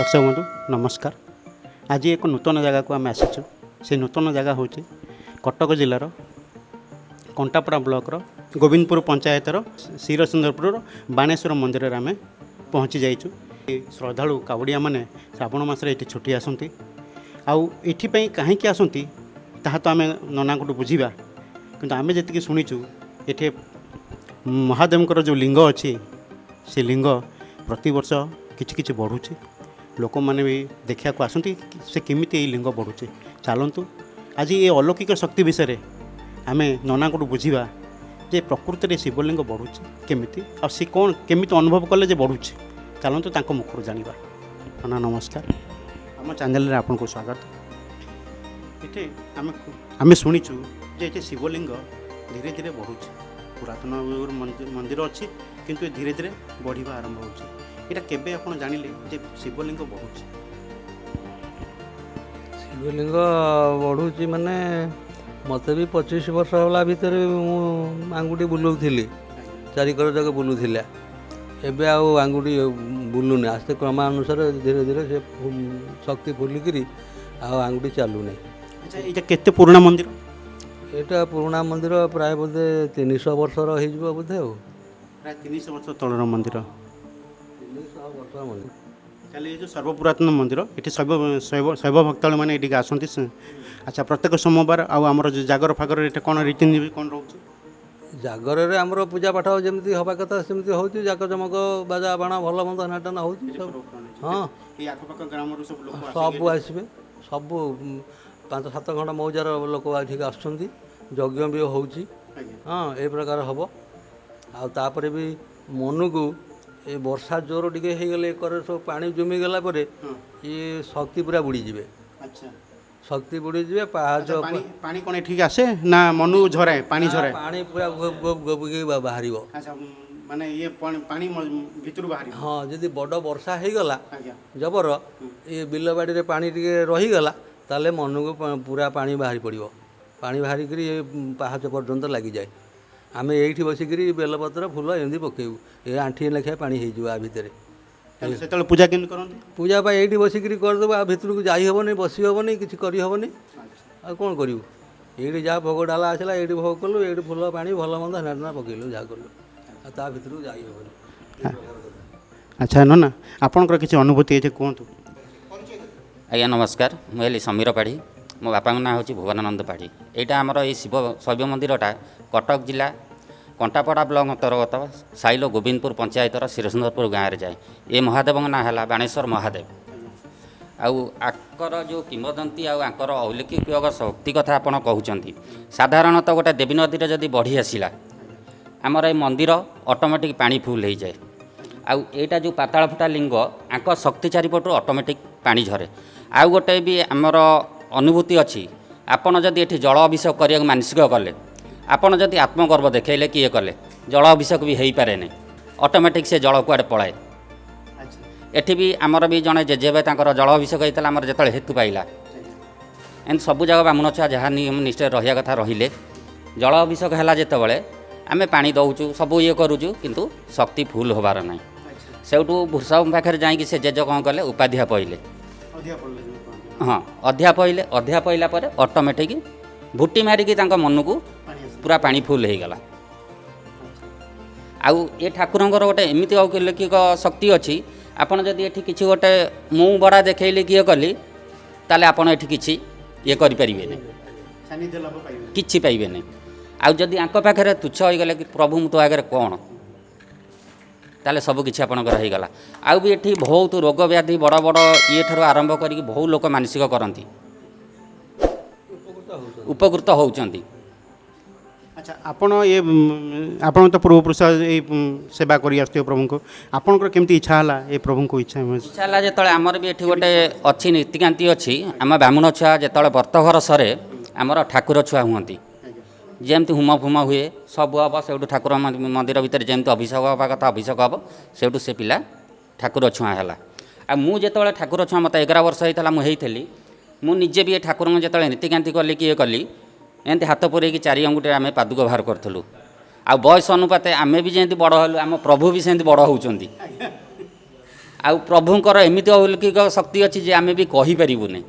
ଦର୍ଶକ ବନ୍ଧୁ, ନମସ୍କାର। ଆଜି ଏକ ନୂତନ ଜାଗାକୁ ଆମେ ଆସିଛୁ। ସେ ନୂତନ ଜାଗା ହେଉଛି କଟକ ଜିଲ୍ଲାର କଣ୍ଟାପଡ଼ା ବ୍ଲକର ଗୋବିନ୍ଦପୁର ପଞ୍ଚାୟତର ଶିରସୁନ୍ଦରପୁରର ବାଣେଶ୍ୱର ମନ୍ଦିରରେ ଆମେ ପହଞ୍ଚି ଯାଇଛୁ। ଏ ଶ୍ରଦ୍ଧାଳୁ କାଉଡ଼ିଆମାନେ ଶ୍ରାବଣ ମାସରେ ଏଠି ଛୁଟି ଆସନ୍ତି। ଆଉ ଏଥିପାଇଁ କାହିଁକି ଆସନ୍ତି, ତାହା ତ ଆମେ ନନାଙ୍କଠୁ ବୁଝିବା। କିନ୍ତୁ ଆମେ ଯେତିକି ଶୁଣିଛୁ, ଏଠି ମହାଦେବଙ୍କର ଯେଉଁ ଲିଙ୍ଗ ଅଛି, ସେ ଲିଙ୍ଗ ପ୍ରତିବର୍ଷ କିଛି କିଛି ବଢ଼ୁଛି। ଲୋକମାନେ ବି ଦେଖିବାକୁ ଆସନ୍ତି ସେ କେମିତି ଏଇ ଲିଙ୍ଗ ବଢ଼ୁଛି। ଚାଲନ୍ତୁ, ଆଜି ଏ ଅଲୌକିକ ଶକ୍ତି ବିଷୟରେ ଆମେ ନନାଙ୍କଠୁ ବୁଝିବା ଯେ ପ୍ରକୃତରେ ଶିବଲିଙ୍ଗ ବଢ଼ୁଛି କେମିତି, ଆଉ ସେ କ'ଣ କେମିତି ଅନୁଭବ କଲେ ଯେ ବଢ଼ୁଛି। ଚାଲନ୍ତୁ, ତାଙ୍କ ମୁଖରୁ ଜାଣିବା। ନନା, ନମସ୍କାର। ଆମ ଚ୍ୟାନେଲରେ ଆପଣଙ୍କୁ ସ୍ୱାଗତ। ଏଠି ଆମେ ଶୁଣିଛୁ ଯେ ଏଠି ଶିବଲିଙ୍ଗ ଧୀରେ ଧୀରେ ବଢ଼ୁଛି। ପୁରାତନ ଯୁଗରୁ ମନ୍ଦିର ଅଛି, କିନ୍ତୁ ଏ ଧୀରେ ଧୀରେ ବଢ଼ିବା ଆରମ୍ଭ ହେଉଛି। ଏଇଟା କେବେ ଆପଣ ଜାଣିଲେ ଯେ ଶିବଲିଙ୍ଗ ବଢ଼ୁଛି? ଶିବଲିଙ୍ଗ ବଢ଼ୁଛି ମାନେ, ମୋତେ ବି 25 ବର୍ଷ ହେଲା ଭିତରେ ମୁଁ ଆଙ୍ଗୁଠି ବୁଲଉଥିଲି, ଚାରିକର ଯାକ ବୁଲୁଥିଲା। ଏବେ ଆଉ ଆଙ୍ଗୁଠି ବୁଲୁନି। ଆସ୍ତେ କ୍ରମାନୁସାରେ ଧୀରେ ଧୀରେ ସେ ଶକ୍ତି ଫୁଲିକିରି ଆଉ ଆଙ୍ଗୁଠି ଚାଲୁନି। ଆଚ୍ଛା, ଏଇଟା କେତେ ପୁରୁଣା ମନ୍ଦିର? ଏଇଟା ପୁରୁଣା ମନ୍ଦିର, ପ୍ରାୟ ବୋଧେ 300 ବର୍ଷର ହେଇଯିବ ବୋଧେ ଆଉ। ପ୍ରାୟ 300 ବର୍ଷ ତଳର ମନ୍ଦିର। 300 ବର୍ଷ ମନ୍ଦିର। ତାହେଲେ ଏ ଯେଉଁ ସର୍ବପୁରାତନ ମନ୍ଦିର, ଏଠି ଶୈବ ଶୈବ ଶୈବ ଭକ୍ତାଳୁମାନେ ଏଠିକି ଆସନ୍ତି। ଆଚ୍ଛା, ପ୍ରତ୍ୟେକ ସୋମବାର ଆଉ ଆମର ଯେଉଁ ଜାଗର ଫାଗରରେ ଏଠି କ'ଣ ରୀତିନୀତି କ'ଣ ରହୁଛି? ଜାଗରରେ ଆମର ପୂଜା ପାଠ ଯେମିତି ହେବା କଥା ସେମିତି ହେଉଛି। ଜାକ ଜମକ, ବାଜା ବାଣ, ଭଲ ମନ୍ଦ ନାଟନ ହେଉଛି ସବୁ। ହଁ। ଏଇ ଆଖପାଖ ଗ୍ରାମରୁ ସବୁ ଲୋକ ସବୁ ଆସିବେ। ସବୁ 5-7 ଖଣ୍ଡ ମୌଜାର ଲୋକ ଏଠିକି ଆସୁଛନ୍ତି। ଯଜ୍ଞ ବି ହେଉଛି। ହଁ, ଏ ପ୍ରକାର ହେବ। ଆଉ ତାପରେ ବି ମନକୁ ଏ ବର୍ଷା ଜୋର ଟିକେ ହେଇଗଲେ, ଏକରେ ସବୁ ପାଣି ଜମିଗଲା ପରେ ଇଏ ଶକ୍ତି ପୁରା ବୁଡ଼ିଯିବେ। ଶକ୍ତି ବୁଡ଼ିଯିବେ ପାହାଚ। ପାଣି ପାଣି କ'ଣ ଏଠିକି ଆସେ ନା ମନୁ ଝରାଏ, ପାଣି ଝରାଏ? ପାଣି ପୁରା ଗୋବ ଗୋବ ଗୋବିକି ବାହାରିବ। ଆଚ୍ଛା, ମାନେ ଇଏ ପାଣି ପାଣି ଭିତରୁ ବାହାରିବ? ହଁ, ଯଦି ବଡ଼ ବର୍ଷା ହେଇଗଲା ଜବର, ଏ ବିଲ ବାଡ଼ିରେ ପାଣି ଟିକେ ରହିଗଲା, ତାହେଲେ ମନକୁ ପୁରା ପାଣି ବାହାରି ପଡ଼ିବ। ପାଣି ବାହାରିକିରି ଏ ପାହାଚ ପର୍ଯ୍ୟନ୍ତ ଲାଗିଯାଏ। ଆମେ ଏଇଠି ବସିକିରି ବେଲପତ୍ର, ଫୁଲ ଏମିତି ପକେଇବୁ, ଏ ଆଣ୍ଠିଏ ଲେଖାଏଁ ପାଣି ହେଇଯିବ ଆ ଭିତରେ। ତାହେଲେ ସେତେବେଳେ ପୂଜା କେମିତି କରନ୍ତି? ପୂଜା ପାଇଁ ଏଇଠି ବସିକିରି କରିଦେବୁ। ଆଉ ଭିତରକୁ ଯାଇ ହେବନି, ବସି ହେବନି, କିଛି କରିହେବନି। ଆଉ କ'ଣ କରିବୁ? ଏଇଠି ଯାହା ଭୋଗ ଡାଲା ଆସିଲା, ଏଇଠି ଭୋଗ କଲୁ, ଏଇଠି ଫୁଲ, ପାଣି, ଭଲ ମନ୍ଦ ହେନା ପକେଇଲୁ, ଯାହା କଲୁ। ଆଉ ତା ଭିତରକୁ ଯାଇ ହେବନି। ଆଚ୍ଛା ନନା, ଆପଣଙ୍କର କିଛି ଅନୁଭୂତି ଏଠି କୁହନ୍ତୁ। ଆଜ୍ଞା ନମସ୍କାର। ମୁଁ ହେଲି ସମୀର ପାଢ଼ୀ। ମୋ ବାପାଙ୍କ ନାଁ ହେଉଛି ଭୁବନାନନ୍ଦ ପାଢ଼ୀ। ଏଇଟା ଆମର ଏଇ ଶିବ ଶୈବ ମନ୍ଦିରଟା କଟକ ଜିଲ୍ଲା କଣ୍ଟାପଡ଼ା ବ୍ଲକ ଅନ୍ତର୍ଗତ ସାଇଲୋ ଗୋବିନ୍ଦପୁର ପଞ୍ଚାୟତର ଶିରସୁନ୍ଦରପୁର ଗାଁରେ ଯାଏ। ଏ ମହାଦେବଙ୍କ ନାଁ ହେଲା ବାଣେଶ୍ୱର ମହାଦେବ। ଆଉ ଆଙ୍କର ଯେଉଁ କିମ୍ବଦନ୍ତୀ ଆଉ ଆଙ୍କର ଅଲୌକିକ ଶକ୍ତି କଥା ଆପଣ କହୁଛନ୍ତି, ସାଧାରଣତଃ ଗୋଟେ ଦେବୀ ନଦୀରେ ଯଦି ବଢ଼ି ଆସିଲା, ଆମର ଏ ମନ୍ଦିର ଅଟୋମେଟିକ୍ ପାଣି ଫୁଲ୍ ହେଇଯାଏ। ଆଉ ଏଇଟା ଯେଉଁ ପାତାଳ ଫୁଟା ଲିଙ୍ଗ, ଆଙ୍କ ଶକ୍ତି ଚାରିପଟରୁ ଅଟୋମେଟିକ୍ ପାଣି ଝରେ। ଆଉ ଗୋଟେ ବି ଆମର ଅନୁଭୂତି ଅଛି। ଆପଣ ଯଦି ଏଠି ଜଳ ଅଭିଷେକ କରିବାକୁ ମାନସିକ କଲେ, ଆପଣ ଯଦି ଆତ୍ମଗର୍ବ ଦେଖେଇଲେ କି ଇଏ କଲେ, ଜଳ ଅଭିଷେକ ବି ହେଇପାରେନି। ଅଟୋମେଟିକ୍ ସେ ଜଳ କୁଆଡ଼େ ପଳାଏ। ଏଠି ବି ଆମର ବି ଜଣେ ଜେଜେବାପା, ତାଙ୍କର ଜଳ ଅଭିଷେକ ହେଇଥିଲା, ଆମର ଯେତେବେଳେ ହେତୁ ପାଇଲା। ଏମିତି ସବୁ ଜାଗା ବ୍ରାହ୍ମଣ ଛୁଆ ଯାହା ନିୟମ ନିଷ୍ଠାରେ ରହିବା କଥା ରହିଲେ, ଜଳ ଅଭିଷେକ ହେଲା ଯେତେବେଳେ ଆମେ ପାଣି ଦେଉଛୁ, ସବୁ ଇଏ କରୁଛୁ, କିନ୍ତୁ ଶକ୍ତି ଫୁଲ୍ ହେବାର ନାହିଁ। ସେଇଠୁ ଭୃଷଭ ପାଖରେ ଯାଇକି ସେ ଜେଜ କ'ଣ କଲେ? ଉପାଧ୍ୟା ପଇଲେ। ଅଧିକା ପଡ଼ିଲେ ଯେଉଁ କହନ୍ତି। ହଁ, ଅଧିଆ ପଇଲେ। ଅଧିଆ ପଇଲା ପରେ ଅଟୋମେଟିକ୍ ଭୁଟି ମାରିକି ତାଙ୍କ ମନକୁ ପାଣି ଆସିଲା। ପୁରା ପାଣି ଫୁଲ୍ ହେଇଗଲା। ଆଉ ଏ ଠାକୁରଙ୍କର ଗୋଟେ ଏମିତି ଅଲୌକିକ ଶକ୍ତି ଅଛି, ଆପଣ ଯଦି ଏଠି କିଛି ଗୋଟେ ମୁଁ ବଡ଼ା ଦେଖେଇଲି, କିଏ କଲି, ତାହେଲେ ଆପଣ ଏଠି କିଛି ଇଏ କରିପାରିବେନି। ସାନ୍ନିଧ୍ୟ ଲାଭ ପାଇବେନି। କିଛି ପାଇବେନି। ଆଉ ଯଦି ଆଙ୍କ ପାଖରେ ତୁଚ୍ଛ ହେଇଗଲେ କି ପ୍ରଭୁ, ମୁଁ ତୋ ଆଗରେ କ'ଣ, ତାହେଲେ ସବୁ କିଛି ଆପଣଙ୍କର ହେଇଗଲା। ଆଉ ବି ଏଠି ବହୁତ ରୋଗ ବ୍ୟାଧି, ବଡ଼ ବଡ଼ ଇଏ ଠାରୁ ଆରମ୍ଭ କରିକି ବହୁତ ଲୋକ ମାନସିକ କରନ୍ତି, ଉପକୃତ ହେଉଛନ୍ତି। ଆଚ୍ଛା, ଆପଣ ଏ ଆପଣ ତ ପୂର୍ବପୁରୁଷ ଏଇ ସେବା କରି ଆସୁଥିବେ ପ୍ରଭୁଙ୍କୁ। ଆପଣଙ୍କର କେମିତି ଇଚ୍ଛା ହେଲା ଏ ପ୍ରଭୁଙ୍କୁ ଇଚ୍ଛା? ଇଚ୍ଛା ହେଲା ଯେତେବେଳେ ଆମର ବି ଏଠି ଗୋଟେ ଅଛି, ନୀତିକାନ୍ତି ଅଛି। ଆମ ବ୍ରାହ୍ମଣ ଛୁଆ ଯେତେବେଳେ ବ୍ରତଘର ସରେ, ଆମର ଠାକୁର ଛୁଆ ହୁଅନ୍ତି। ଯେମିତି ହୁମ ଫୁମ ହୁଏ ସବୁ ହେବ। ସେଇଠୁ ଠାକୁର ମନ୍ଦିର ଭିତରେ ଯେମିତି ଅଭିଷେକ ହେବା କଥା ଅଭିଷେକ ହେବ। ସେଇଠୁ ସେ ପିଲା ଠାକୁର ଛୁଆଁ ହେଲା। ଆଉ ମୁଁ ଯେତେବେଳେ ଠାକୁର ଛୁଆଁ, ମୋତେ 11 ବର୍ଷ ହେଇଥିଲା ମୁଁ ହେଇଥିଲି। ମୁଁ ନିଜେ ବି ଏ ଠାକୁରଙ୍କୁ ଯେତେବେଳେ ନୀତିକାନ୍ତି କଲି କି ଇଏ କଲି, ଏମିତି ହାତ ପୁରେଇକି 4 ଆଙ୍ଗୁଠିରେ ଆମେ ପାଦୁକ ବାହାର କରୁଥିଲୁ। ଆଉ ବୟସ ଅନୁପାତେ ଆମେ ବି ଯେମିତି ବଡ଼ ହେଲୁ, ଆମ ପ୍ରଭୁ ବି ସେମିତି ବଡ଼ ହେଉଛନ୍ତି। ଆଉ ପ୍ରଭୁଙ୍କର ଏମିତି ଅଲୌକିକ ଶକ୍ତି ଅଛି ଯେ ଆମେ ବି କହିପାରିବୁନି।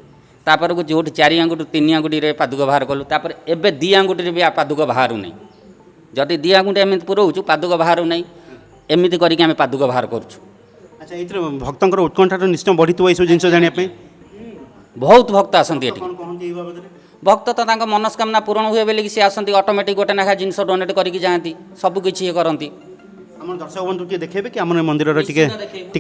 ତାପରକୁ ଯେଉଁଠି 4 ଆଙ୍ଗୁଠି 3 ଆଙ୍ଗୁଠିରେ ପାଦୁକ ବାହାର କଲୁ, ତାପରେ ଏବେ 2 ଆଙ୍ଗୁଠିରେ ବି ପାଦୁକ ବାହାରୁନି। ଯଦି 2 ଆଙ୍ଗୁଠି ଏମିତି ପୁରଉଛୁ ପାଦୁକ ବାହାରୁନାହିଁ, ଏମିତି କରିକି ଆମେ ପାଦୁକ ବାହାର କରୁଛୁ। ଆଚ୍ଛା, ଏଇଥିରେ ଭକ୍ତଙ୍କର ଉତ୍କଣ୍ଠାଟା ନିଶ୍ଚୟ ବଢ଼ିଥିବ ଏଇସବୁ ଜିନିଷ ଜାଣିବା ପାଇଁ। ବହୁତ ଭକ୍ତ ଆସନ୍ତି ଏଠି। କ'ଣ କହନ୍ତି ଏଇ ବାବଦରେ? ଭକ୍ତ ତ ତାଙ୍କ ମନସ୍କାମନା ପୂରଣ ହୁଏ ବୋଲିକି ସେ ଆସନ୍ତି। ଅଟୋମେଟିକ୍ ଗୋଟେ ଲେଖା ଜିନିଷ ଡୋନେଟ୍ କରିକି ଯାଆନ୍ତି, ସବୁ କିଛି ଇଏ କରନ୍ତି। ଆମର ଦର୍ଶକ ବନ୍ଧୁ ଟିକେ ଦେଖେଇବେ କି ଆମର ମନ୍ଦିରର ଟିକେ ନିଶ୍ଚିତ ଦେଖେଇବୁ।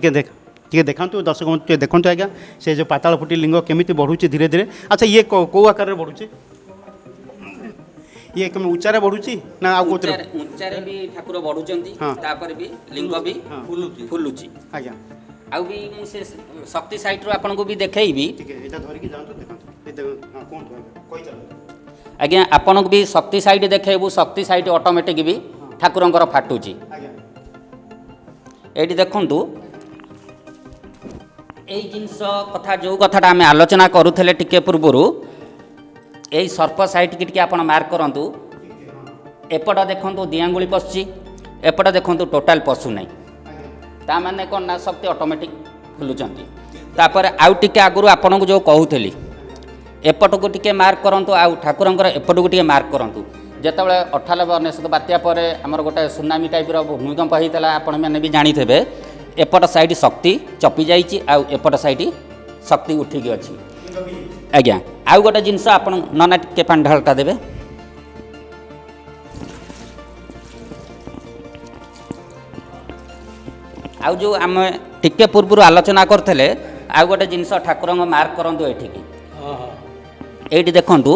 ଟିକେ ଦେଖାନ୍ତୁ ଦର୍ଶକ ବନ୍ଧୁ, ଟିକେ ଦେଖନ୍ତୁ ଆଜ୍ଞା, ସେ ଯେଉଁ ପାତାଳ ଫୁଟି ଲିଙ୍ଗ କେମିତି ବଢ଼ୁଛି ଧୀରେ ଧୀରେ। ଆଚ୍ଛା, ଇଏ କେଉଁ ଆକାରରେ ବଢ଼ୁଛି? ଇଏ କେମିତି ଉଚ୍ଚାରେ ବଢ଼ୁଛି ନା ଆଉ କେଉଁଥିରେ? ଉଞ୍ଚାରେ ବି ଠାକୁର ବଢ଼ୁଛନ୍ତି। ତାପରେ ବି ଲିଙ୍ଗ ବି ଫୁଲୁଛି। ଫୁଲୁଛି। ଆଉ ବି ମୁଁ ସେ ଶକ୍ତି ସାଇଟ୍ରୁ ଆପଣଙ୍କୁ ବି ଦେଖେଇବି। ଟିକେ ଏଇଟା ଧରିକି ଯାଆନ୍ତୁ, ଦେଖନ୍ତୁ, ଏଇ ଦେଖନ୍ତୁ। ହଁ, କୁହନ୍ତୁ ଆଜ୍ଞା, କହିଚାଲନ୍ତୁ। ଆଜ୍ଞା, ଆପଣଙ୍କୁ ବି ଶକ୍ତି ସାଇଟ୍ ଦେଖେଇବୁ। ଶକ୍ତି ସାଇଟ୍ ଅଟୋମେଟିକ୍ ବି ଠାକୁରଙ୍କର ଫାଟୁଛି। ଏଇଠି ଦେଖନ୍ତୁ, ଏଇ ଜିନିଷ କଥା ଯେଉଁ କଥାଟା ଆମେ ଆଲୋଚନା କରୁଥିଲେ ଟିକେ ପୂର୍ବରୁ, ଏଇ ସର୍ପ ସାଇଟ୍କି ଟିକେ ଆପଣ ମାର୍କ କରନ୍ତୁ। ଏପଟ ଦେଖନ୍ତୁ 2 ଆଙ୍ଗୁଳି ପଶୁଛି, ଏପଟ ଦେଖନ୍ତୁ ଟୋଟାଲ୍ ପଶୁନାହିଁ। ତା ମାନେ କ'ଣ ନା ଶକ୍ତି ଅଟୋମେଟିକ୍ ଖୋଲୁଛନ୍ତି। ତାପରେ ଆଉ ଟିକେ ଆଗରୁ ଆପଣଙ୍କୁ ଯେଉଁ କହୁଥିଲି, ଏପଟକୁ ଟିକେ ମାର୍କ କରନ୍ତୁ ଆଉ ଠାକୁରଙ୍କର ଏପଟକୁ ଟିକେ ମାର୍କ କରନ୍ତୁ। ଯେତେବେଳେ 98 99 ବାତ୍ୟା ପରେ ଆମର ଗୋଟେ ସୁନାମି ଟାଇପ୍ର ଭୂମିକମ୍ପ ହେଇଥିଲା, ଆପଣମାନେ ବି ଜାଣିଥିବେ, ଏପଟ ସାଇଡ଼୍ ଶକ୍ତି ଚପି ଯାଇଛି ଆଉ ଏପଟ ସାଇଡ଼୍ ଶକ୍ତି ଉଠିକି ଅଛି। ଆଜ୍ଞା, ଆଉ ଗୋଟେ ଜିନିଷ ଆପଣ ନନା ଟିକେ ପାଣି ଢାଳଟା ଦେବେ। ଆଉ ଯେଉଁ ଆମେ ଟିକେ ପୂର୍ବରୁ ଆଲୋଚନା କରୁଥିଲେ, ଆଉ ଗୋଟେ ଜିନିଷ ଠାକୁରଙ୍କ ମାର୍କ କରନ୍ତୁ ଏଠିକି। ଏଇଠି ଦେଖନ୍ତୁ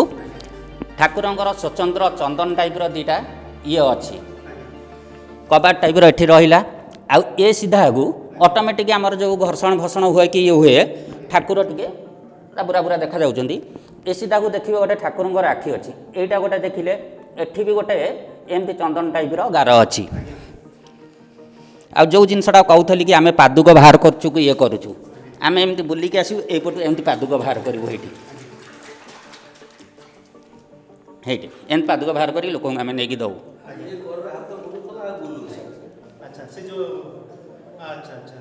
ଠାକୁରଙ୍କର ସ୍ୱତନ୍ତ୍ର ଚନ୍ଦନ ଟାଇପ୍ର 2ଟା ଇଏ ଅଛି, କବାଟ ଟାଇପ୍ର ଏଠି ରହିଲା। ଆଉ ଏ ସିଧାକୁ ଅଟୋମେଟିକ୍ ଆମର ଯେଉଁ ଘର୍ଷଣ ଫର୍ଷଣ ହୁଏ କି ଇଏ ହୁଏ, ଠାକୁର ଟିକେ ବୁରା ବୁରା ଦେଖାଯାଉଛନ୍ତି। ଏ ସିଧାକୁ ଦେଖିବେ ଗୋଟେ ଠାକୁରଙ୍କର ଆଖି ଅଛି, ଏଇଟା ଗୋଟେ ଦେଖିଲେ ଏଠି ବି ଗୋଟେ ଏମିତି ଚନ୍ଦନ ଟାଇପ୍ର ଗାର ଅଛି। ଆଉ ଯେଉଁ ଜିନିଷଟା କହୁଥିଲି କି ଆମେ ପାଦୁକ ବାହାର କରୁଛୁ କି ଇଏ କରୁଛୁ, ଆମେ ଏମିତି ବୁଲିକି ଆସିବୁ ଏଇପଟୁ ଏମିତି ପାଦୁକ ବାହାର କରିବୁ, ଏଇଠି ହେଇଠି ଏମିତି ପାଦୁକ ବାହାର କରିକି ଲୋକଙ୍କୁ ଆମେ ନେଇକି ଦେଉ। ଆଚ୍ଛା, ସେ ଯେଉଁ ଆଚ୍ଛା ଆଚ୍ଛା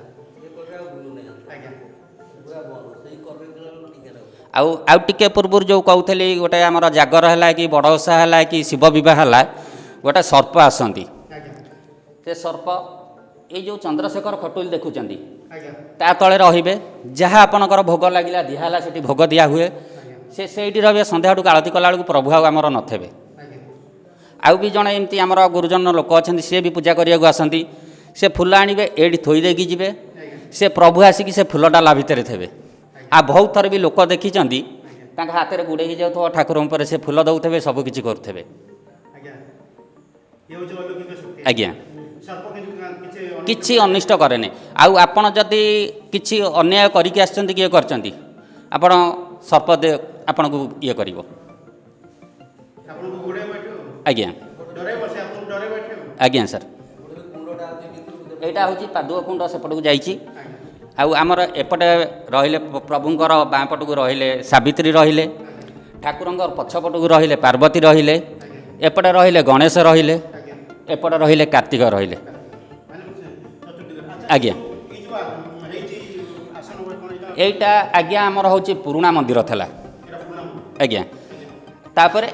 ଆଜ୍ଞା। ଆଉ ଟିକେ ପୂର୍ବରୁ ଯେଉଁ କହୁଥିଲି, ଗୋଟେ ଆମର ଜାଗର ହେଲା କି ବଡ଼ ଓଷା ହେଲା କି ଶିବ ବିବାହ ହେଲା, ଗୋଟେ ସର୍ପ ଆସନ୍ତି। ସେ ସର୍ପ ଏଇ ଯେଉଁ ଚନ୍ଦ୍ରଶେଖର ଖଟୁଲି ଦେଖୁଛନ୍ତି, ତା ତଳେ ରହିବେ। ଯାହା ଆପଣଙ୍କର ଭୋଗ ଲାଗିଲା ଦିଆ ହେଲା, ସେଠି ଭୋଗ ଦିଆ ହୁଏ। ସେ ସେଇଠି ରହିବେ। ସନ୍ଧ୍ୟାଠୁ ଆଳତି କଲାବେଳକୁ ପ୍ରଭୁ ଆଉ ଆମର ନଥିବେ। ଆଉ ବି ଜଣେ ଏମିତି ଆମର ଗୁରୁଜନ ଲୋକ ଅଛନ୍ତି, ସିଏ ବି ପୂଜା କରିବାକୁ ଆସନ୍ତି। ସେ ଫୁଲ ଆଣିବେ, ଏଇଠି ଥୋଇ ଦେଇକି ଯିବେ। ସେ ପ୍ରଭୁ ଆସିକି ସେ ଫୁଲ ଡାଲା ଭିତରେ ଥିବେ। ଆଉ ବହୁତ ଥର ବି ଲୋକ ଦେଖିଛନ୍ତି ତାଙ୍କ ହାତରେ ଗୁଡ଼େଇ ହେଇଯାଉଥିବ, ଠାକୁରଙ୍କ ଉପରେ ସେ ଫୁଲ ଦେଉଥିବେ, ସବୁ କିଛି କରୁଥିବେ। ଆଜ୍ଞା, କିଛି ଅନିଷ୍ଟ କରେନି। ଆଉ ଆପଣ ଯଦି କିଛି ଅନ୍ୟାୟ କରିକି ଆସିଛନ୍ତି କି ଇଏ କରିଛନ୍ତି, ଆପଣ ସର୍ପ ଆପଣଙ୍କୁ ଇଏ କରିବ। ଆଜ୍ଞା ଆଜ୍ଞା ସାର୍, ଏଇଟା ହେଉଛି ପାଦୁଅ କୁଣ୍ଡ, ସେପଟକୁ ଯାଇଛି। ଆଉ ଆମର ଏପଟେ ରହିଲେ ପ୍ରଭୁଙ୍କର ବାଁ ପଟକୁ ରହିଲେ ସାବିତ୍ରୀ ରହିଲେ, ଠାକୁରଙ୍କର ପଛପଟକୁ ରହିଲେ ପାର୍ବତୀ ରହିଲେ, ଏପଟେ ରହିଲେ ଗଣେଶ ରହିଲେ, ଏପଟେ ରହିଲେ କାର୍ତ୍ତିକ ରହିଲେ। ଆଜ୍ଞା, ଏଇଟା ଆଜ୍ଞା ଆମର ହେଉଛି ପୁରୁଣା ମନ୍ଦିର ଥିଲା। ଆଜ୍ଞା, ତାପରେ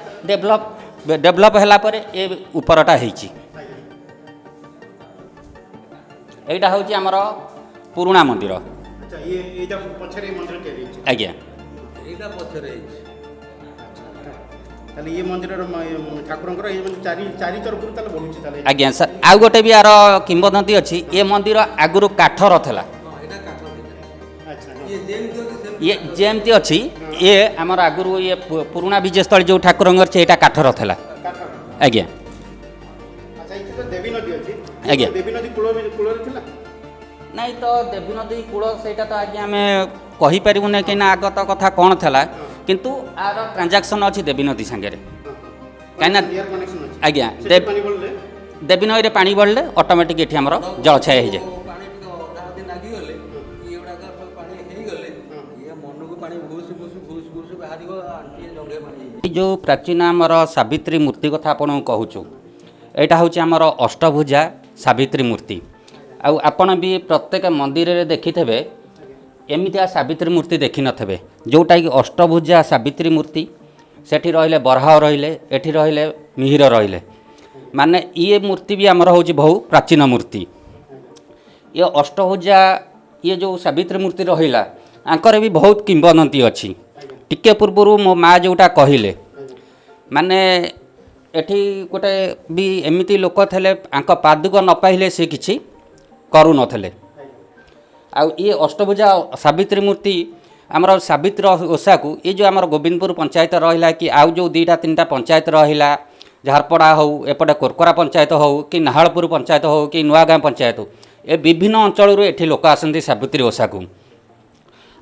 ଡେଭଲପ୍ ହେଲା ପରେ ଏ ଉପରଟା ହେଇଛି। ଏଇଟା ହେଉଛି ଆମର ପୁରୁଣା ମନ୍ଦିର। ଆଜ୍ଞା, ଏଇଟା ପଛରେ ହେଇଛି। ତାହେଲେ ଇଏ ମନ୍ଦିରର ଠାକୁରଙ୍କର ଏଇ ଚାରି ତରଫରୁ ତାହେଲେ ବଢୁଛି ତାହେଲେ। ଆଜ୍ଞା ସାର୍, ଆଉ ଗୋଟେ ବି ଆର କିମ୍ବଦନ୍ତୀ ଅଛି। ଏ ମନ୍ଦିର ଆଗରୁ କାଠର ଥିଲା। ଇଏ ଯେମିତି ଅଛି, ଇଏ ଆମର ଆଗରୁ ଇଏ ପୁରୁଣା ବିଜୟସ୍ଥଳୀ ଯେଉଁ ଠାକୁରଙ୍କର ଅଛି, ଏଇଟା କାଠର ଥିଲା। ଆଜ୍ଞା। ଆଜ୍ଞା। ନାଇଁ ତ ଦେବୀ ନଦୀ କୂଳ ସେଇଟା ତ ଆଜ୍ଞା ଆମେ କହିପାରିବୁନି, କାହିଁକିନା ଆଗତ କଥା କ'ଣ ଥିଲା, କିନ୍ତୁ ଆର ଟ୍ରାଞ୍ଜାକ୍ସନ୍ ଅଛି ଦେବୀ ନଦୀ ସାଙ୍ଗରେ। କାହିଁକିନା କ୍ଲିୟର କନେକ୍ସନ୍ ଅଛି। ଆଜ୍ଞା। ସେଠି ପାଣି ବଳିଲେ ଦେବୀ ନଈରେ ପାଣି ବଢ଼ିଲେ ଅଟୋମେଟିକ୍ ଏଠି ଆମର ଜଳଛାୟା ହେଇଯାଏ। ପାଣି ଟିକେ ଅଧା ଅଧି ଲାଗିଗଲେ, ଏଗୁଡ଼ାକ ସବୁ ପାଣି ହେଇଗଲେ, ଇଏ ମନକୁ ପାଣି ଭୁଷୁ ଭୁଷୁ ଭୁଷୁ ଭୁଷୁ ବାହାରିବ, ଆଣ୍ଠିଏ ଜଙ୍ଘେ ପାଣି ହେଇଯିବ। ଏଇ ଯେଉଁ ପ୍ରାଚୀନ ଆମର ସାବିତ୍ରୀ ମୂର୍ତ୍ତି କଥା ଆପଣଙ୍କୁ କହୁଛୁ, ଏଇଟା ହେଉଛି ଆମର ଅଷ୍ଟଭୁଜା ସାବିତ୍ରୀ ମୂର୍ତ୍ତି। ଆଉ ଆପଣ ବି ପ୍ରତ୍ୟେକ ମନ୍ଦିରରେ ଦେଖିଥିବେ, ଏମିତିଆ ସାବିତ୍ରୀ ମୂର୍ତ୍ତି ଦେଖିନଥିବେ, ଯେଉଁଟାକି ଅଷ୍ଟଭୁଜା ସାବିତ୍ରୀ ମୂର୍ତ୍ତି। ସେଠି ରହିଲେ ବରାହ ରହିଲେ, ଏଠି ରହିଲେ ମିହିର ରହିଲେ। ମାନେ ଇଏ ମୂର୍ତ୍ତି ବି ଆମର ହେଉଛି ବହୁ ପ୍ରାଚୀନ ମୂର୍ତ୍ତି। ଇଏ ଅଷ୍ଟଭୁଜା, ଇଏ ଯେଉଁ ସାବିତ୍ରୀ ମୂର୍ତ୍ତି ରହିଲା, ଆଙ୍କର ବି ବହୁତ କିମ୍ବଦନ୍ତୀ ଅଛି। ଟିକେ ପୂର୍ବରୁ ମୋ ମା ଯେଉଁଟା କହିଲେ, ମାନେ ଏଠି ଗୋଟେ ବି ଏମିତି ଲୋକ ଥିଲେ, ଆଙ୍କ ପାଦୁକ ନ ପାଇଲେ ସେ କିଛି କରୁନଥିଲେ। ଆଉ ଇଏ ଅଷ୍ଟଭୁଜା ସାବିତ୍ରୀ ମୂର୍ତ୍ତି ଆମର ସାବିତ୍ରୀ ଓଷାକୁ ଏ ଯେଉଁ ଆମର ଗୋବିନ୍ଦପୁର ପଞ୍ଚାୟତ ରହିଲା କି ଆଉ ଯେଉଁ ଦୁଇଟା ତିନିଟା ପଞ୍ଚାୟତ ରହିଲା, ଝାରପଡ଼ା ହେଉ, ଏପଟେ କୋରକୋରା ପଞ୍ଚାୟତ ହେଉ କି ନାହାଳପୁର ପଞ୍ଚାୟତ ହେଉ କି ନୂଆଗାଁ ପଞ୍ଚାୟତ ହେଉ, ଏ ବିଭିନ୍ନ ଅଞ୍ଚଳରୁ ଏଠି ଲୋକ ଆସନ୍ତି ସାବିତ୍ରୀ ଓଷାକୁ।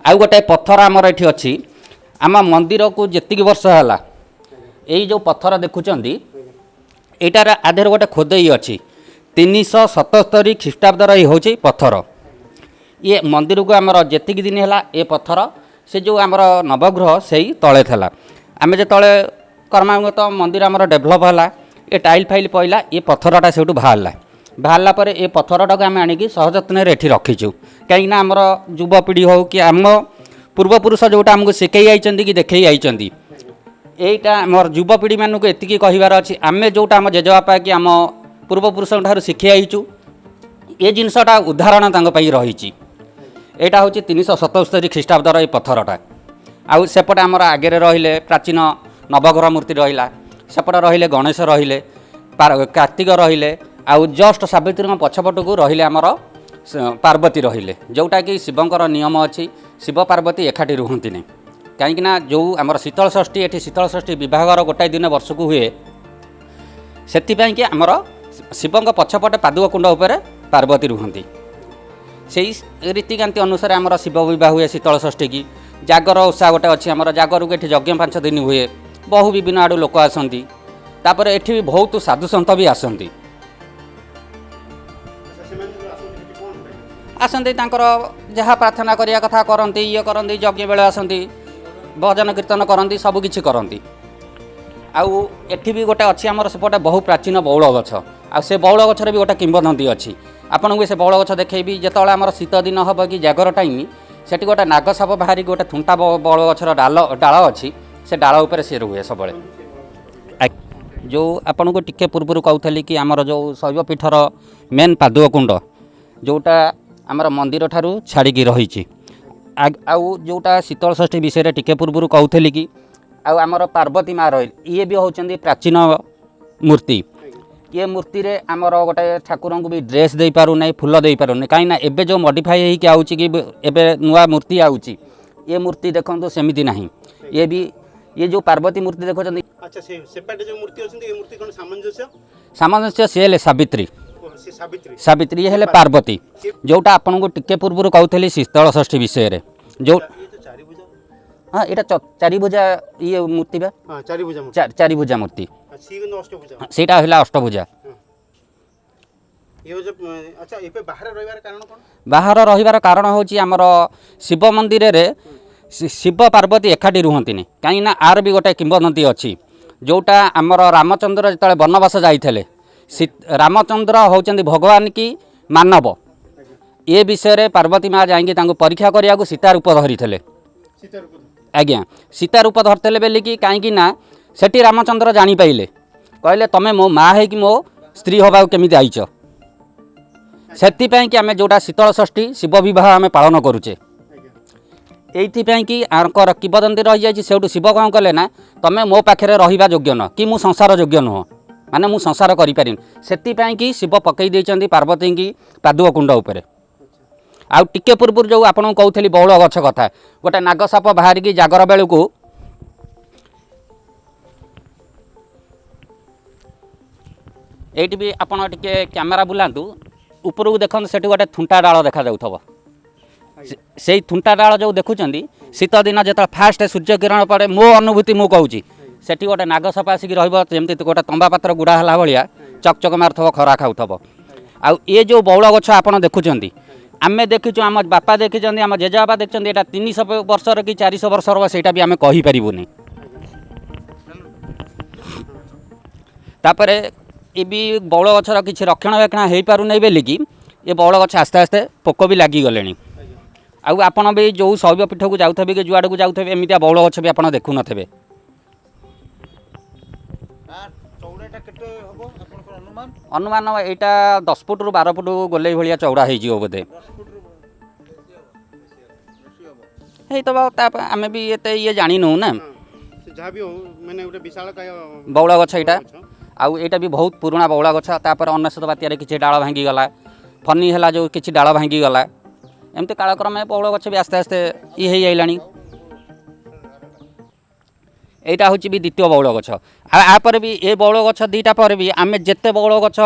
ଆଉ ଗୋଟେ ପଥର ଆମର ଏଠି ଅଛି। ଆମ ମନ୍ଦିରକୁ ଯେତିକି ବର୍ଷ ହେଲା, ଏଇ ଯେଉଁ ପଥର ଦେଖୁଛନ୍ତି, ଏଇଟାର ଆଦେହରେ ଗୋଟେ ଖୋଦେଇ ଅଛି। 377 ଖ୍ରୀଷ୍ଟାବ୍ଦର ଏଇ ହେଉଛି ପଥର। ଇଏ ମନ୍ଦିରକୁ ଆମର ଯେତିକି ଦିନ ହେଲା, ଏ ପଥର ସେ ଯେଉଁ ଆମର ନବଗ୍ରହ ସେଇ ତଳେ ଥିଲା। ଆମେ ଯେତେବେଳେ କ୍ରମାଗତ ମନ୍ଦିର ଆମର ଡେଭଲପ୍ ହେଲା, ଏ ଟାଇଲ୍ ଫାଇଲ୍ ପଇଲା, ଏ ପଥରଟା ସେଇଠୁ ବାହାରିଲା। ବାହାରିଲା ପରେ ଏ ପଥରଟାକୁ ଆମେ ଆଣିକି ସହଯତ୍ନରେ ଏଠି ରଖିଛୁ, କାହିଁକିନା ଆମର ଯୁବପିଢ଼ି ହେଉ କି ଆମ ପୂର୍ବପୁରୁଷ ଯେଉଁଟା ଆମକୁ ଶିଖେଇ ଯାଇଛନ୍ତି କି ଦେଖେଇ ଯାଇଛନ୍ତି, ଏଇଟା ଆମର ଯୁବପିଢ଼ିମାନଙ୍କୁ ଏତିକି କହିବାର ଅଛି, ଆମେ ଯେଉଁଟା ଆମ ଜେଜେବାପା କି ଆମ ପୂର୍ବପୁରୁଷଙ୍କ ଠାରୁ ଶିଖି ଆଇଛୁ, ଏ ଜିନିଷଟା ଉଦାହରଣ ତାଙ୍କ ପାଇଁ ରହିଛି। ଏଇଟା ହେଉଛି 377 ଖ୍ରୀଷ୍ଟାବ୍ଦର ଏଇ ପଥରଟା। ଆଉ ସେପଟେ ଆମର ଆଗରେ ରହିଲେ ପ୍ରାଚୀନ ନବଗ୍ରହ ମୂର୍ତ୍ତି ରହିଲା, ସେପଟେ ରହିଲେ ଗଣେଶ ରହିଲେ, କାର୍ତ୍ତିକ ରହିଲେ, ଆଉ ଜଷ୍ଟ ସାବିତ୍ରୀଙ୍କ ପଛପଟକୁ ରହିଲେ ଆମର ପାର୍ବତୀ ରହିଲେ, ଯେଉଁଟାକି ଶିବଙ୍କର ନିୟମ ଅଛି, ଶିବ ପାର୍ବତୀ ଏକାଠି ରୁହନ୍ତିନି। କାହିଁକିନା ଯେଉଁ ଆମର ଶୀତଳ ଷଷ୍ଠୀ, ଏଠି ଶୀତଳ ଷଷ୍ଠୀ ବିବାହଘର ଗୋଟାଏ ଦିନ ବର୍ଷକୁ ହୁଏ, ସେଥିପାଇଁ କି ଆମର ଶିବଙ୍କ ପଛପଟେ ପାଦୁକ କୁଣ୍ଡ ଉପରେ ପାର୍ବତୀ ରୁହନ୍ତି। ସେଇ ରୀତିକାନ୍ତି ଅନୁସାରେ ଆମର ଶିବ ବିବାହ ହୁଏ ଶୀତଳ ଷଷ୍ଠୀ କି। ଜାଗର ଓଷା ଗୋଟେ ଅଛି ଆମର, ଜାଗରକୁ ଏଠି ଯଜ୍ଞ 5 ଦିନ ହୁଏ, ବହୁ ବିଭିନ୍ନ ଆଡ଼ୁ ଲୋକ ଆସନ୍ତି। ତାପରେ ଏଠି ବି ବହୁତ ସାଧୁସନ୍ଥ ବି ଆସନ୍ତି। ଆଚ୍ଛା, ସେମାନେ ଯେଉଁ ଆସନ୍ତି ସେଠି କ'ଣ ପାଇଁ? ଆସନ୍ତି, ତାଙ୍କର ଯାହା ପ୍ରାର୍ଥନା କରିବା କଥା କରନ୍ତି, ଇଏ କରନ୍ତି, ଯଜ୍ଞ ବେଳେ ଆସନ୍ତି, ଭଜନ କୀର୍ତ୍ତନ କରନ୍ତି, ସବୁ କିଛି କରନ୍ତି। ଆଉ ଏଠି ବି ଗୋଟେ ଅଛି ଆମର ସେପଟେ ବହୁ ପ୍ରାଚୀନ ବଉଳ ଗଛ। ଆଉ ସେ ବଉଳ ଗଛରେ ବି ଗୋଟେ କିମ୍ବଦନ୍ତୀ ଅଛି। ଆପଣଙ୍କୁ ସେ ବଉଳ ଗଛ ଦେଖେଇବି। ଯେତେବେଳେ ଆମର ଶୀତ ଦିନ ହେବ କି ଜାଗର ଟାଇମ୍, ସେଠି ଗୋଟେ ନାଗ ସାପ ବାହାରିକି ଗୋଟେ ଥୁଣ୍ଟା ବଉଳ ଗଛର ଡାଳ ଅଛି, ସେ ଡାଳ ଉପରେ ସେ ରୁହେ ସବୁବେଳେ। ଯେଉଁ ଆପଣଙ୍କୁ ଟିକେ ପୂର୍ବରୁ କହୁଥିଲି କି ଆମର ଯେଉଁ ଶୈବପୀଠର ମେନ୍ ପାଦୁକ କୁଣ୍ଡ, ଯେଉଁଟା ଆମର ମନ୍ଦିର ଠାରୁ ଛାଡ଼ିକି ରହିଛି, ଆଉ ଯେଉଁଟା ଶୀତଳ ଷଷ୍ଠୀ ବିଷୟରେ ଟିକେ ପୂର୍ବରୁ କହୁଥିଲି କି ଆଉ ଆମର ପାର୍ବତୀ ମା ରହିଲେ, ଇଏ ବି ହେଉଛନ୍ତି ପ୍ରାଚୀନ ମୂର୍ତ୍ତି। ଇଏ ମୂର୍ତ୍ତିରେ ଆମର ଗୋଟେ ଠାକୁରଙ୍କୁ ବି ଡ୍ରେସ୍ ଦେଇପାରୁନାହିଁ, ଫୁଲ ଦେଇପାରୁନି, କାହିଁକିନା ଏବେ ଯେଉଁ ମଡ଼ିଫାଇ ହେଇକି ଆଉଛି କି ଏବେ ନୂଆ ମୂର୍ତ୍ତି ଆଉଛି, ଏ ମୂର୍ତ୍ତି ଦେଖନ୍ତୁ ସେମିତି ନାହିଁ। ଇଏ ବି ଇଏ ଯେଉଁ ପାର୍ବତୀ ମୂର୍ତ୍ତି ଦେଖୁଛନ୍ତି। ଆଚ୍ଛା, ସେ ସେପଟେ ଯେଉଁ ମୂର୍ତ୍ତି ଅଛନ୍ତି, ଏ ମୂର୍ତ୍ତି କ'ଣ ସାମଞ୍ଜସ୍ୟ? ସାମଞ୍ଜସ୍ୟ, ସିଏ ହେଲେ ସାବିତ୍ରୀ। ଓ, ସେ ସାବିତ୍ରୀ। ସାବିତ୍ରୀ, ଇଏ ହେଲେ ପାର୍ବତୀ। ଯେଉଁଟା ଆପଣଙ୍କୁ ଟିକେ ପୂର୍ବରୁ କହୁଥିଲି ଶୀତଳ ଷଷ୍ଠୀ ବିଷୟରେ ଯେଉଁ ଇଏ ତ ଚାରିଭୁଜା। ହଁ, ଏଇଟା ଚାରିଭୁଜା ଇଏ ମୂର୍ତ୍ତି ବା। ହଁ, ଚାରିଭୁଜା ମୂର୍ତ୍ତି। ଚାରିଭୁଜା ମୂର୍ତ୍ତି। ସିଏ କିନ୍ତୁ ଅଷ୍ଟଭୁଜା। ସେଇଟା ହେଲା ଅଷ୍ଟଭୁଜା। ଇଏ ହେଉଛି। ଆଚ୍ଛା, ଏବେ ବାହାରେ ରହିବାର କାରଣ କ'ଣ? ବାହାର ରହିବାର କାରଣ ହେଉଛି ଆମର ଶିବ ମନ୍ଦିରରେ ଶିବ ପାର୍ବତୀ ଏକାଠି ରୁହନ୍ତିନି, କାହିଁକିନା ଆର ବି ଗୋଟେ କିମ୍ବଦନ୍ତୀ ଅଛି, ଯେଉଁଟା ଆମର ରାମଚନ୍ଦ୍ର ଯେତେବେଳେ ବନବାସ ଯାଇଥିଲେ, ରାମଚନ୍ଦ୍ର ହେଉଛନ୍ତି ଭଗବାନ କି ମାନବ, ଏ ବିଷୟରେ ପାର୍ବତୀ ମା ଯାଇକି ତାଙ୍କୁ ପରୀକ୍ଷା କରିବାକୁ ସୀତା ରୂପ ଧରିଥିଲେ। ସୀତା ରୂପ। ଆଜ୍ଞା, ସୀତା ରୂପ ଧରିଥିଲେ ବୋଲିକି, କାହିଁକି ନା ସେଠି ରାମଚନ୍ଦ୍ର ଜାଣିପାରିଲେ, କହିଲେ ତମେ ମୋ ମା ହେଇକି ମୋ ସ୍ତ୍ରୀ ହେବାକୁ କେମିତି ଆଇଛ? ସେଥିପାଇଁ କି ଆମେ ଯେଉଁଟା ଶୀତଳ ଷଷ୍ଠୀ ଶିବ ବିବାହ ଆମେ ପାଳନ କରୁଛେ, ଏଇଥିପାଇଁ କି ଆଙ୍କର କିମ୍ବଦନ୍ତୀ ରହିଯାଇଛି। ସେଇଠୁ ଶିବ କ'ଣ କଲେ ନା, ତମେ ମୋ ପାଖରେ ରହିବା ଯୋଗ୍ୟ ନୁହଁ କି ମୁଁ ସଂସାର ଯୋଗ୍ୟ ନୁହଁ, ମାନେ ମୁଁ ସଂସାର କରିପାରିନି। ସେଥିପାଇଁ କି ଶିବ ପକାଇ ଦେଇଛନ୍ତି ପାର୍ବତୀଙ୍କି ପାଦୁଅ କୁଣ୍ଡ ଉପରେ। ଆଉ ଟିକେ ପୂର୍ବରୁ ଯେଉଁ ଆପଣଙ୍କୁ କହୁଥିଲି ବଉଳ ଗଛ କଥା, ଗୋଟେ ନାଗ ସାପ ବାହାରିକି ଜାଗର ବେଳକୁ ଏଇଠି ବି ଆପଣ ଟିକେ କ୍ୟାମେରା ବୁଲାନ୍ତୁ, ଉପରକୁ ଦେଖନ୍ତୁ, ସେଠି ଗୋଟେ ଥୁଣ୍ଟା ଡାଳ ଦେଖାଯାଉଥିବ। ସେଇ ଥୁଣ୍ଟା ଡାଳ ଯେଉଁ ଦେଖୁଛନ୍ତି, ଶୀତ ଦିନ ଯେତେବେଳେ ଫାଷ୍ଟ ସୂର୍ଯ୍ୟ କିରଣ ପଡ଼େ, ମୋ ଅନୁଭୂତି ମୁଁ କହୁଛି, ସେଠି ଗୋଟେ ନାଗସାପ ଆସିକି ରହିବ, ଯେମିତି ଗୋଟେ ତମ୍ବା ପାତ୍ର ଗୁଡ଼ା ହେଲା ଭଳିଆ ଚକଚକ ମାରୁଥିବ, ଖରା ଖାଉଥିବ। ଆଉ ଏ ଯେଉଁ ବଉଳ ଗଛ ଆପଣ ଦେଖୁଛନ୍ତି, ଆମେ ଦେଖିଛୁ, ଆମ ବାପା ଦେଖିଛନ୍ତି, ଆମ ଜେଜେବାପା ଦେଖିଛନ୍ତି, ଏଇଟା 300 ବର୍ଷର କି 400 ବର୍ଷର ହବ, ସେଇଟା ବି ଆମେ କହିପାରିବୁନି। ତାପରେ ଏ ବି ବଉଳ ଗଛର କିଛି ରକ୍ଷଣାବେକ୍ଷଣ ହେଇପାରୁନାହିଁ ବୋଲିକି ଏ ବଉଳ ଗଛ ଆସ୍ତେ ଆସ୍ତେ ପୋକ ବି ଲାଗିଗଲେଣି। ଆଉ ଆପଣ ବି ଯେଉଁ ଶୈବ ପୀଠକୁ ଯାଉଥିବେ କି ଯୁଆଡ଼କୁ ଯାଉଥିବେ, ଏମିତିଆ ବଉଳ ଗଛ ବି ଆପଣ ଦେଖୁନଥିବେ। ଅନୁମାନ ଏଇଟା 10 ଫୁଟରୁ 12 ଫୁଟ ଗୋଲେଇ ଭଳିଆ ଚଉଡ଼ା ହେଇଯିବ ବୋଧେ, ହେଇଥିବ। ତା ଆମେ ବି ଏତେ ଇଏ ଜାଣିନୁ ନା। ଯାହା ବି ହଉ, ମାନେ ଗୋଟେ ବିଶାଳକାୟ ବଉଳ ଗଛ ଏଇଟା। ଆଉ ଏଇଟା ବି ବହୁତ ପୁରୁଣା ବଉଳ ଗଛ। ତାପରେ 99 ବାତ୍ୟାରେ କିଛି ଡାଳ ଭାଙ୍ଗିଗଲା, ଫନି ହେଲା ଯେଉଁ କିଛି ଡାଳ ଭାଙ୍ଗିଗଲା, ଏମିତି କାଳକ୍ରମେ ବଉଳ ଗଛ ବି ଆସ୍ତେ ଆସ୍ତେ ଇଏ ହେଇଯାଇଲାଣି। ଏଇଟା ହେଉଛି ବି ଦ୍ୱିତୀୟ ବଉଳ ଗଛ। ଆଉ ଆ ପରେ ବି ଏ ବଉଳ ଗଛ ଦୁଇଟା ପରେ ବି ଆମେ ଯେତେ ବଉଳ ଗଛ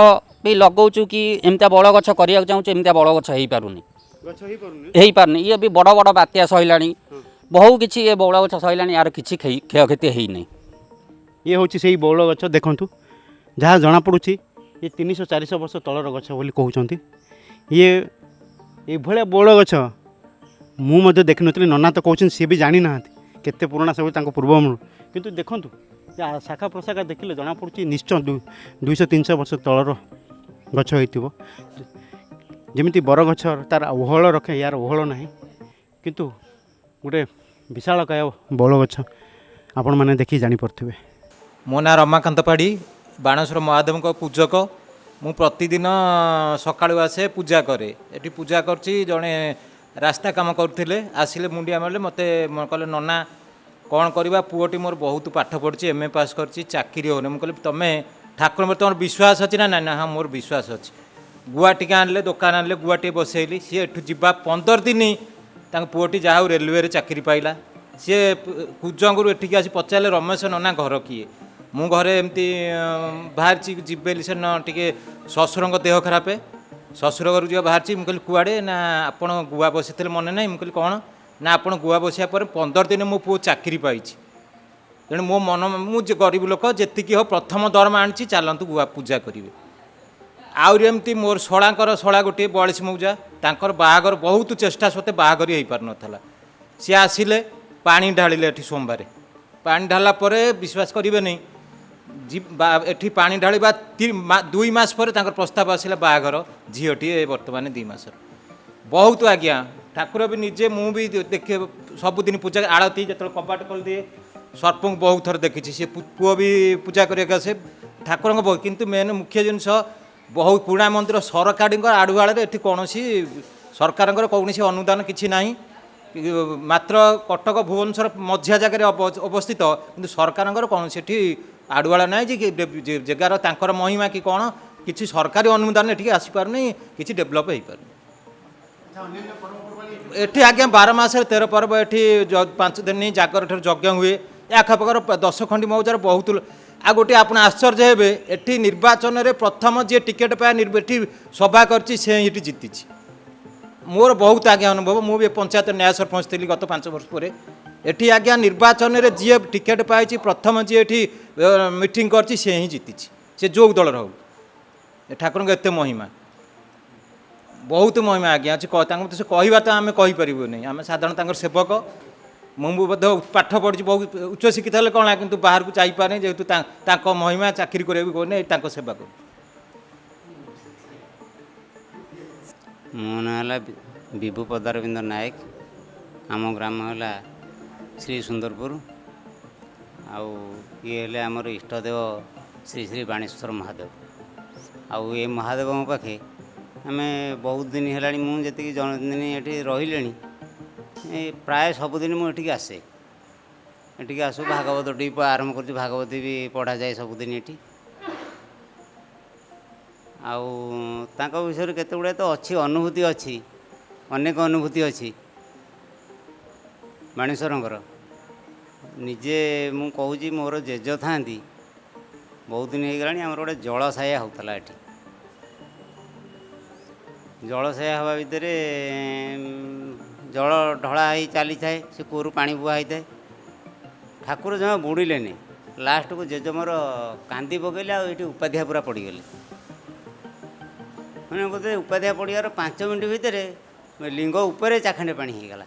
ବି ଲଗାଉଛୁ କି ଏମିତିଆ ବଉଳ ଗଛ କରିବାକୁ ଚାହୁଁଛୁ, ଏମିତିଆ ବଉଳ ଗଛ ହେଇପାରୁନି, ହେଇପାରୁନି। ଇଏ ବି ବଡ଼ ବଡ଼ ବାତ୍ୟା ସହିଲାଣି, ବହୁ କିଛି ଏ ବଉଳ ଗଛ ସହିଲାଣି, ୟାର କିଛି କ୍ଷୟକ୍ଷତି ହେଇନି। ଇଏ ହେଉଛି ସେଇ ବଉଳ ଗଛ। ଦେଖନ୍ତୁ, ଯାହା ଜଣାପଡ଼ୁଛି ଇଏ 300-400 ବର୍ଷ ତଳର ଗଛ ବୋଲି କହୁଛନ୍ତି। ଇଏ ଏଭଳିଆ ବଉଳ ଗଛ ମୁଁ ମଧ୍ୟ ଦେଖିନଥିଲି। ନନା ତ କହୁଛନ୍ତି ସିଏ ବି ଜାଣିନାହାନ୍ତି କେତେ ପୁରୁଣା ସବୁ ତାଙ୍କ ପୂର୍ବରୁ, କିନ୍ତୁ ଦେଖନ୍ତୁ ଶାଖା ପ୍ରଶାଖା ଦେଖିଲେ ଜଣାପଡ଼ୁଛି ନିଶ୍ଚୟ 200-300 ବର୍ଷ ତଳର ଗଛ ହେଇଥିବ। ଯେମିତି ବରଗଛ ତାର ଓହଳ ରଖେ, ୟାର ଓହଳ ନାହିଁ, କିନ୍ତୁ ଗୋଟେ ବିଶାଳକାୟ ବଉଳ ଗଛ ଆପଣମାନେ ଦେଖି ଜାଣିପାରୁଥିବେ। ମୋ ନାଁ ରମାକାନ୍ତ ପାଢ଼ୀ, ବାଣେଶ୍ୱର ମହାଦେବଙ୍କ ପୂଜକ। ମୁଁ ପ୍ରତିଦିନ ସକାଳୁ ଆସେ, ପୂଜା କରେ। ଏଠି ପୂଜା କରୁଛି, ଜଣେ ରାସ୍ତା କାମ କରୁଥିଲେ, ଆସିଲେ, ମୁଣ୍ଡିଆ ମାରିଲେ ମୋତେ, କହିଲେ, ନନା କ'ଣ କରିବା, ପୁଅଟି ମୋର ବହୁତ ପାଠ ପଢ଼ିଛି, ଏମ୍ ଏ ପାସ୍ କରିଛି, ଚାକିରି ହେଉନି। ମୁଁ କହିଲି, ତୁମେ ଠାକୁରଙ୍କ ତୁମର ବିଶ୍ୱାସ ଅଛି ନା? ନା, ହଁ, ମୋର ବିଶ୍ୱାସ ଅଛି। ଗୁଆ ଟିକେ ଆଣିଲେ, ଦୋକାନ ଆଣିଲେ, ଗୁଆ ଟିକେ ବସେଇଲି। ସିଏ ଏଠୁ ଯିବା 15 ଦିନ ତାଙ୍କ ପୁଅଟି ଯାହା ହଉ ରେଲୱେରେ ଚାକିରି ପାଇଲା। ସିଏ କୁଜଙ୍ଗରୁ ଏଠିକି ଆସି ପଚାରିଲେ, ରମେଶ ନନା ଘର କିଏ? ମୁଁ ଘରେ ଏମିତି ବାହାରିଛି ଯିବି ବୋଲି, ସେଦିନ ଟିକେ ଶ୍ୱଶୁରଙ୍କ ଦେହ ଖରାପ, ଶ୍ୱଶୁର ଘରକୁ ଯିବା ବାହାରିଛି। ମୁଁ କହିଲି, କୁଆଡ଼େ? ନା, ଆପଣ ଗୁଆ ବସିଥିଲେ ମନେ ନାହିଁ? ମୁଁ କହିଲି, କ'ଣ? ନା, ଆପଣ ଗୁଆ ବସିବା ପରେ 15 ଦିନ ମୋ ପୁଅ ଚାକିରି ପାଇଛି। ତେଣୁ ମୋ ମନ, ମୁଁ ଯେ ଗରିବ ଲୋକ, ଯେତିକି ହଉ ପ୍ରଥମ ଦରମା ଆଣିଛି, ଚାଲନ୍ତୁ ଗୁଆ ପୂଜା କରିବେ। ଆହୁରି ଏମିତି ମୋର ଶଳାଙ୍କର ଶଳା ଗୋଟିଏ 42 ମୌଜା, ତାଙ୍କର ବାହାଘର ବହୁତ ଚେଷ୍ଟା ସତ୍ତ୍ୱେ ବାହାଘର ହେଇପାରୁନଥିଲା। ସିଏ ଆସିଲେ, ପାଣି ଢାଳିଲେ ଏଠି ସୋମବାର। ପାଣି ଢାଳିଲା ପରେ ବିଶ୍ୱାସ କରିବେନି, ଏଠି ପାଣି ଢାଳିବା 2 ମାସ ପରେ ତାଙ୍କର ପ୍ରସ୍ତାବ ଆସିଲା ବାହାଘର, ଝିଅଟିଏ ବର୍ତ୍ତମାନ 2 ମାସର। ବହୁତ ଆଜ୍ଞା ଠାକୁର ବି ନିଜେ ମୁଁ ବି ଦେଖେ ସବୁଦିନ ପୂଜା ଆଳତି ଯେତେବେଳେ କବାଟ ଖୋଲିଦିଏ, ସର୍ପଙ୍କୁ ବହୁତ ଥର ଦେଖିଛି। ସେ ପୁଅ ବି ପୂଜା କରିବାକୁ ଆସେ ଠାକୁରଙ୍କ ବହୁତ। କିନ୍ତୁ ମେନ୍ ମୁଖ୍ୟ ଜିନିଷ ବହୁତ ପୁରୁଣା ମନ୍ଦିର, ସରକାରୀଙ୍କ ଆଡ଼ୁଆଳରେ ଏଠି କୌଣସି ସରକାରଙ୍କର କୌଣସି ଅନୁଦାନ କିଛି ନାହିଁ। ମାତ୍ର କଟକ ଭୁବନେଶ୍ୱର ମଝିଆ ଜାଗାରେ ଅବସ୍ଥିତ, କିନ୍ତୁ ସରକାରଙ୍କର କୌଣସି ଏଠି ଆଡ଼ୁଆଳ ନାହିଁ ଯେ ଜାଗାର ତାଙ୍କର ମହିମା କି କ'ଣ, କିଛି ସରକାରୀ ଅନୁଦାନ ଏଠିକି ଆସିପାରୁନି, କିଛି ଡେଭଲପ୍ ହେଇପାରୁନି ଏଠି ଆଜ୍ଞା। 12 ମାସରେ 13 ପର୍ବ ଏଠି। 5 ଦିନ ଜାଗର ଠାରୁ ଯଜ୍ଞ ହୁଏ। ଏ ଆଖପାଖର 10 ଖଣ୍ଡି ମୌଜାର ବହୁତ। ଆଉ ଗୋଟିଏ ଆପଣ ଆଶ୍ଚର୍ଯ୍ୟ ହେବେ, ଏଠି ନିର୍ବାଚନରେ ପ୍ରଥମ ଯିଏ ଟିକେଟ୍ ପାଏ, ଏଠି ସଭା କରିଛି, ସେ ଏଠି ଜିତିଛି। ମୋର ବହୁତ ଆଜ୍ଞା ଅନୁଭବ, ମୁଁ ବି ପଞ୍ଚାୟତ ନ୍ୟାୟ ସରପଞ୍ଚ ଥିଲି ଗତ 5 ବର୍ଷ ପରେ। ଏଠି ଆଜ୍ଞା ନିର୍ବାଚନରେ ଯିଏ ଟିକେଟ୍ ପାଇଛି, ପ୍ରଥମ ଯିଏ ଏଠି ମିଟିଂ କରିଛି, ସେ ହିଁ ଜିତିଛି, ସେ ଯେଉଁ ଦଳର ହଉ। ଏ ଠାକୁରଙ୍କ ଏତେ ମହିମା, ବହୁତ ମହିମା ଆଜ୍ଞା ଅଛି। ତାଙ୍କୁ ତ ସେ କହିବା ତ ଆମେ କହିପାରିବୁନି, ଆମେ ସାଧାରଣ ତାଙ୍କର ସେବକ। ମୁଁ ମଧ୍ୟ ପାଠ ପଢ଼ିଛି, ବହୁତ ଉଚ୍ଚ ଶିକ୍ଷିତ ହେଲେ କ'ଣ, କିନ୍ତୁ ବାହାରକୁ ଯାଇପାରେନି, ଯେହେତୁ ତାଙ୍କ ମହିମା, ଚାକିରି କରିବାକୁ କହୁନି, ତାଙ୍କ ସେବା କରୁ। ମୋ ନାଁ ହେଲା ବିଭୁ ପଦାରବିନ୍ଦ ନାୟକ। ଆମ ଗ୍ରାମ ହେଲା ଶ୍ରୀ ସୁନ୍ଦରପୁର। ଆଉ ଇଏ ହେଲେ ଆମର ଇଷ୍ଟଦେବ ଶ୍ରୀ ଶ୍ରୀ ବାଣେଶ୍ୱର ମହାଦେବ। ଆଉ ଏ ମହାଦେବଙ୍କ ପାଖେ ଆମେ ବହୁତ ଦିନ ହେଲାଣି, ମୁଁ ଯେତିକି ଦିନ ଏଠି ରହିଲେଣି, ଏ ପ୍ରାୟ ସବୁଦିନ ମୁଁ ଏଠିକି ଆସେ। ଏଠିକି ଆସୁ, ଭାଗବତ ଟିକେ ଆରମ୍ଭ କରୁଛୁ, ଭାଗବତ ବି ପଢ଼ାଯାଏ ସବୁଦିନ ଏଠି। ଆଉ ତାଙ୍କ ବିଷୟରେ କେତେ ଗୁଡ଼ାଏ ତ ଅଛି, ଅନୁଭୂତି ଅଛି, ଅନେକ ଅନୁଭୂତି ଅଛି ବାଣେଶ୍ୱରଙ୍କର। ନିଜେ ମୁଁ କହୁଛି, ମୋର ଜେଜ ଥାଆନ୍ତି, ବହୁତ ଦିନ ହେଇଗଲାଣି, ଆମର ଗୋଟେ ଜଳସାୟା ହେଉଥିଲା ଏଠି। ଜଳସାୟା ହେବା ଭିତରେ ଜଳ ଢଳା ହେଇ ଚାଲିଥାଏ, ସେ କୂଅରୁ ପାଣି ବୁହା ହେଇଥାଏ। ଠାକୁର ଜମା ବୁଡ଼ିଲେନି। ଲାଷ୍ଟକୁ ଜେଜେ ମୋର କାନ୍ଦି ପକେଇଲେ, ଆଉ ଏଇଠି ଉପାଧ୍ୟାୟ ପୁରା ପଡ଼ିଗଲେ। ମାନେ ବୋଧେ ଉପାଧ୍ୟାୟ ପଡ଼ିବାର 5 ମିନିଟ୍ ଭିତରେ ଲିଙ୍ଗ ଉପରେ ଚାଖଣ୍ଡେ ପାଣି ହେଇଗଲା।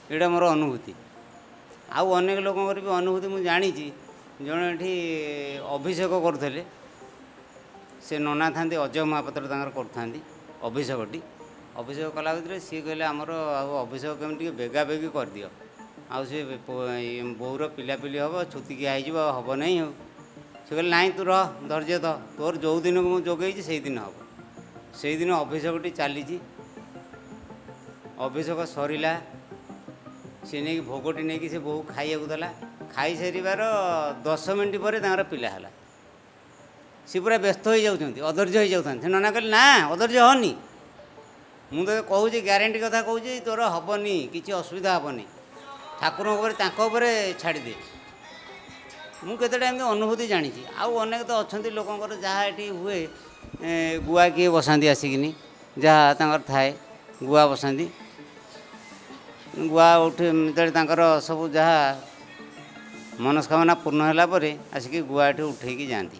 ଏଇଟା ମୋର ଅନୁଭୂତି। ଆଉ ଅନେକ ଲୋକଙ୍କର ବି ଅନୁଭୂତି ମୁଁ ଜାଣିଛି। ଜଣେ ଏଠି ଅଭିଷେକ କରୁଥିଲେ, ସେ ନନା ଥାନ୍ତି ଅଜୟ ମହାପାତ୍ର, ତାଙ୍କର କରୁଥାନ୍ତି ଅଭିଷେକଟି। ଅଭିଷେକ କଲା ଭିତରେ ସିଏ କହିଲେ ଆମର ଆଉ ଅଭିଷେକ କେମିତି ଟିକେ ବେଗା ବେଗି କରିଦିଅ, ଆଉ ସେ ବୋଉର ପିଲାପିଲି ହେବ, ଛୁତିକିଆ ହେଇଯିବ, ଆଉ ହେବ ନାହିଁ। ଆଉ ସେ କହିଲେ ନାଇଁ ତୁ ରହ, ଧୈର୍ଯ୍ୟ ଧ, ତୋର ଯେଉଁ ଦିନକୁ ମୁଁ ଯୋଗେଇଛି ସେଇଦିନ ହେବ। ସେଇଦିନ ଅଭିଷେକଟି ଚାଲିଛି। ଅଭିଷେକ ସରିଲା, ସେ ନେଇକି ଭୋଗଟି ନେଇକି ସେ ବୋହୂ ଖାଇବାକୁ ଦେଲା। ଖାଇସାରିବାର 10 ମିନିଟ୍ ପରେ ତାଙ୍କର ପିଲା ହେଲା। ସେ ପୁରା ବ୍ୟସ୍ତ ହେଇଯାଉଛନ୍ତି, ଅଧୈର୍ଯ୍ୟ ହେଇଯାଉଥାନ୍ତି। ସେ ନନା କହିଲେ ନା ଅଧୈର୍ଯ୍ୟ ହନି, ମୁଁ ତୋତେ କହୁଛି, ଗ୍ୟାରେଣ୍ଟି କଥା କହୁଛି, ତୋର ହେବନି, କିଛି ଅସୁବିଧା ହେବନି, ଠାକୁରଙ୍କ ଉପରେ ତାଙ୍କ ଉପରେ ଛାଡ଼ିଦେ। ମୁଁ କେତେଟା ଏମିତି ଅନୁଭୂତି ଜାଣିଛି। ଆଉ ଅନେକ ତ ଅଛନ୍ତି ଲୋକଙ୍କର ଯାହା ଏଠି ହୁଏ, ଗୁଆ କିଏ ବସାନ୍ତି ଆସିକିନି, ଯାହା ତାଙ୍କର ଥାଏ ଗୁଆ ବସାନ୍ତି। ଗୁଆ ଉଠେ ଯେତେବେଳେ ତାଙ୍କର ସବୁ ଯାହା ମନସ୍କାମନା ପୂର୍ଣ୍ଣ ହେଲା ପରେ ଆସିକି ଗୁଆ ଏଠି ଉଠେଇକି ଯାଆନ୍ତି।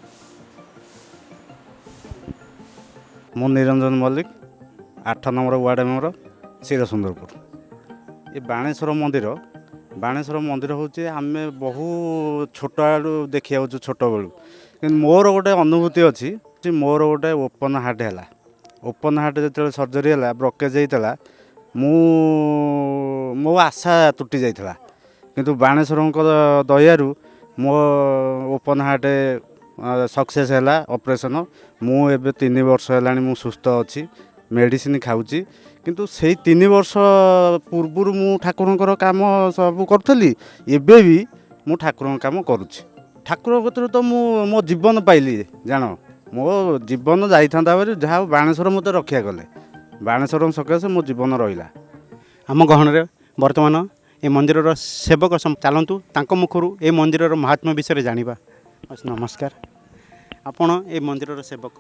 ମୁଁ Niranjan Mallick, 8 number ward member, Shirsundarpur. ଏ ବାଣେଶ୍ୱର ମନ୍ଦିର, ବାଣେଶ୍ୱର ମନ୍ଦିର ହେଉଛି ଆମେ ବହୁ ଛୋଟ ଆଡ଼ୁ ଦେଖି ଆଉଛୁ ଛୋଟବେଳୁ। କିନ୍ତୁ ମୋର ଗୋଟେ ଅନୁଭୂତି ଅଛି ଯେ ମୋର ଗୋଟେ ଓପନ୍ ହାର୍ଟ ହେଲା। ଓପନ୍ ହାର୍ଟ ଯେତେବେଳେ ସର୍ଜରୀ ହେଲା, ବ୍ଲକେଜ୍ ହେଇଥିଲା, ମୁଁ ମୋ ଆଶା ତୁଟି ଯାଇଥିଲା। କିନ୍ତୁ ବାଣେଶ୍ୱରଙ୍କ ଦୟାରୁ ମୋ ଓପନ୍ ହାର୍ଟ ସକ୍ସେସ୍ ହେଲା ଅପରେସନ୍। ମୁଁ ଏବେ 3 ବର୍ଷ ହେଲାଣି ମୁଁ ସୁସ୍ଥ ଅଛି, ମେଡ଼ିସିନ ଖାଉଛି। କିନ୍ତୁ ସେଇ 3 ବର୍ଷ ପୂର୍ବରୁ ମୁଁ ଠାକୁରଙ୍କର କାମ ସବୁ କରୁଥିଲି, ଏବେ ବି ମୁଁ ଠାକୁରଙ୍କ କାମ କରୁଛି। ଠାକୁରଙ୍କ କତିରୁ ତ ମୁଁ ମୋ ଜୀବନ ପାଇଲି, ଜାଣ ମୋ ଜୀବନ ଯାଇଥାନ୍ତା ବୋଲି ଯାହା ହଉ ବାଣେଶ୍ୱର ମୋତେ ରକ୍ଷା କଲେ। ବାଣେଶ୍ୱରଙ୍କ ସକାଶେ ମୋ ଜୀବନ ରହିଲା। ଆମ ଗହଣରେ ବର୍ତ୍ତମାନ ଏ ମନ୍ଦିରର ସେବକ ଚାଲନ୍ତୁ ତାଙ୍କ ମୁଖରୁ ଏ ମନ୍ଦିରର ମହାତ୍ମ୍ୟ ବିଷୟରେ ଜାଣିବା। ନମସ୍କାର, ଆପଣ ଏ ମନ୍ଦିରର ସେବକ।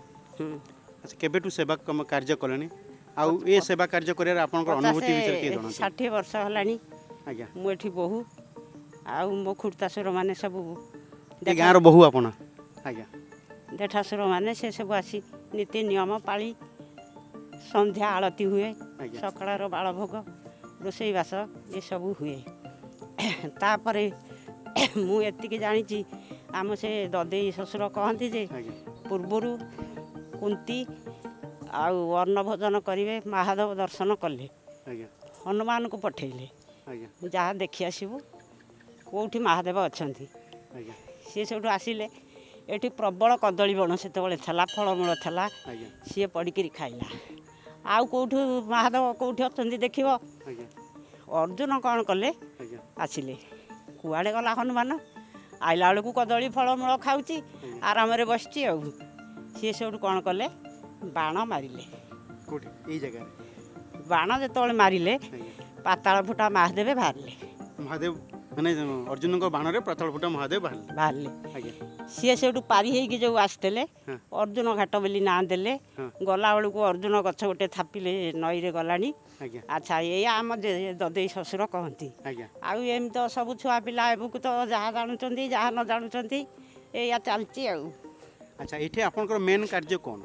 ଆଚ୍ଛା, କେବେଠୁ ସେବା କାମ କାର୍ଯ୍ୟ କଲେଣି ଆଉ ଏ ସେବା କାର୍ଯ୍ୟ କରିବାର ଆପଣଙ୍କର ଅନୁଭୂତି ବିଷୟରେ ଟିକେ ଜଣାନ୍ତୁ। 60 ବର୍ଷ ହେଲାଣି। ଆଜ୍ଞା। ମୁଁ ଏଠି ବୋହୂ, ଆଉ ମୋ ଖୁଡ଼ତାସୁର ମାନେ ସବୁ ଏ ଗାଁର ବୋହୂ ଆପଣ? ଆଜ୍ଞା। ଦେଠାସୁର ମାନେ ସେ ସବୁ ଆସି ନୀତି ନିୟମ ପାଳି ସନ୍ଧ୍ୟା ଆଳତି ହୁଏ, ଆଜ୍ଞା। ସକାଳର ବାଳଭୋଗ, ରୋଷେଇବାସ ଏସବୁ ହୁଏ। ତାପରେ ମୁଁ ଏତିକି ଜାଣିଛି, ଆମ ସେ ଦଦେଇ ଶ୍ୱଶୁର କହନ୍ତି ଯେ ଆଜ୍ଞା। ପୂର୍ବରୁ କୁନ୍ତି ଆଉ ଅନ୍ନ ଭୋଜନ କରିବେ, ମହାଦେବ ଦର୍ଶନ କଲେ, ଆଜ୍ଞା। ହନୁମାନଙ୍କୁ ପଠେଇଲେ, ଆଜ୍ଞା। ଯାହା ଦେଖି ଆସିବୁ କେଉଁଠି ମହାଦେବ ଅଛନ୍ତି। ଆଜ୍ଞା। ସିଏ ସେଇଠୁ ଆସିଲେ, ଏଠି ପ୍ରବଳ କଦଳୀ ବଣ ସେତେବେଳେ ଥିଲା, ଫଳମୂଳ ଥିଲା, ଆଜ୍ଞା। ସିଏ ପଡ଼ିକିରି ଖାଇଲା। ଆଉ କେଉଁଠୁ ମହାଦେବ କେଉଁଠି ଅଛନ୍ତି ଦେଖିବ। ଆଜ୍ଞା। ଅର୍ଜୁନ କ'ଣ କଲେ, ଆଜ୍ଞା। ଆସିଲେ, କୁଆଡ଼େ ଗଲା ହନୁମାନ, ଆଇଲା ବେଳକୁ କଦଳୀ ଫଳମୂଳ ଖାଉଛି, ଆରାମରେ ବସିଛି। ଆଉ ସିଏ ସେଇଠୁ କ'ଣ କଲେ, ବାଣ ମାରିଲେ। କୋଉଠି? ଏଇ ଜାଗାରେ ବାଣ ଯେତେବେଳେ ମାରିଲେ, ଆଜ୍ଞା। ପାତାଳ ଫୁଟା ମହାଦେବ ବାହାରିଲେ। ମହାଦେବ ମାନେ ଅର୍ଜୁନଙ୍କ ବାଣରେ ପାତାଳ ଫୁଟା ମହାଦେବ ବାହାରିଲେ। ବାହାରିଲେ। ଆଜ୍ଞା। ସିଏ ସେଇଠୁ ପାରି ହେଇକି ଯେଉଁ ଆସିଥିଲେ, ହଁ। ଅର୍ଜୁନ ଘାଟ ବୋଲି ନାଁ ଦେଲେ। ହଁ। ଗଲାବେଳକୁ ଅର୍ଜୁନ ଗଛ ଗୋଟେ ଥାପିଲେ, ନଈରେ ଗଲାଣି। ଆଜ୍ଞା। ଆଚ୍ଛା, ଏଇଆ ଆମ ଦଦେଇ ଶ୍ୱଶୁର କହନ୍ତି। ଆଜ୍ଞା। ଆଉ ଏମିତି ତ ସବୁ ଛୁଆ ପିଲା ଏବୁକୁ ତ ଯାହା ଜାଣୁଛନ୍ତି, ଯାହା ନ ଜାଣୁଛନ୍ତି, ଏଇଆ ଚାଲିଛି ଆଉ। ଆଚ୍ଛା, ଏଠି ଆପଣଙ୍କର ମେନ୍ କାର୍ଯ୍ୟ କ'ଣ?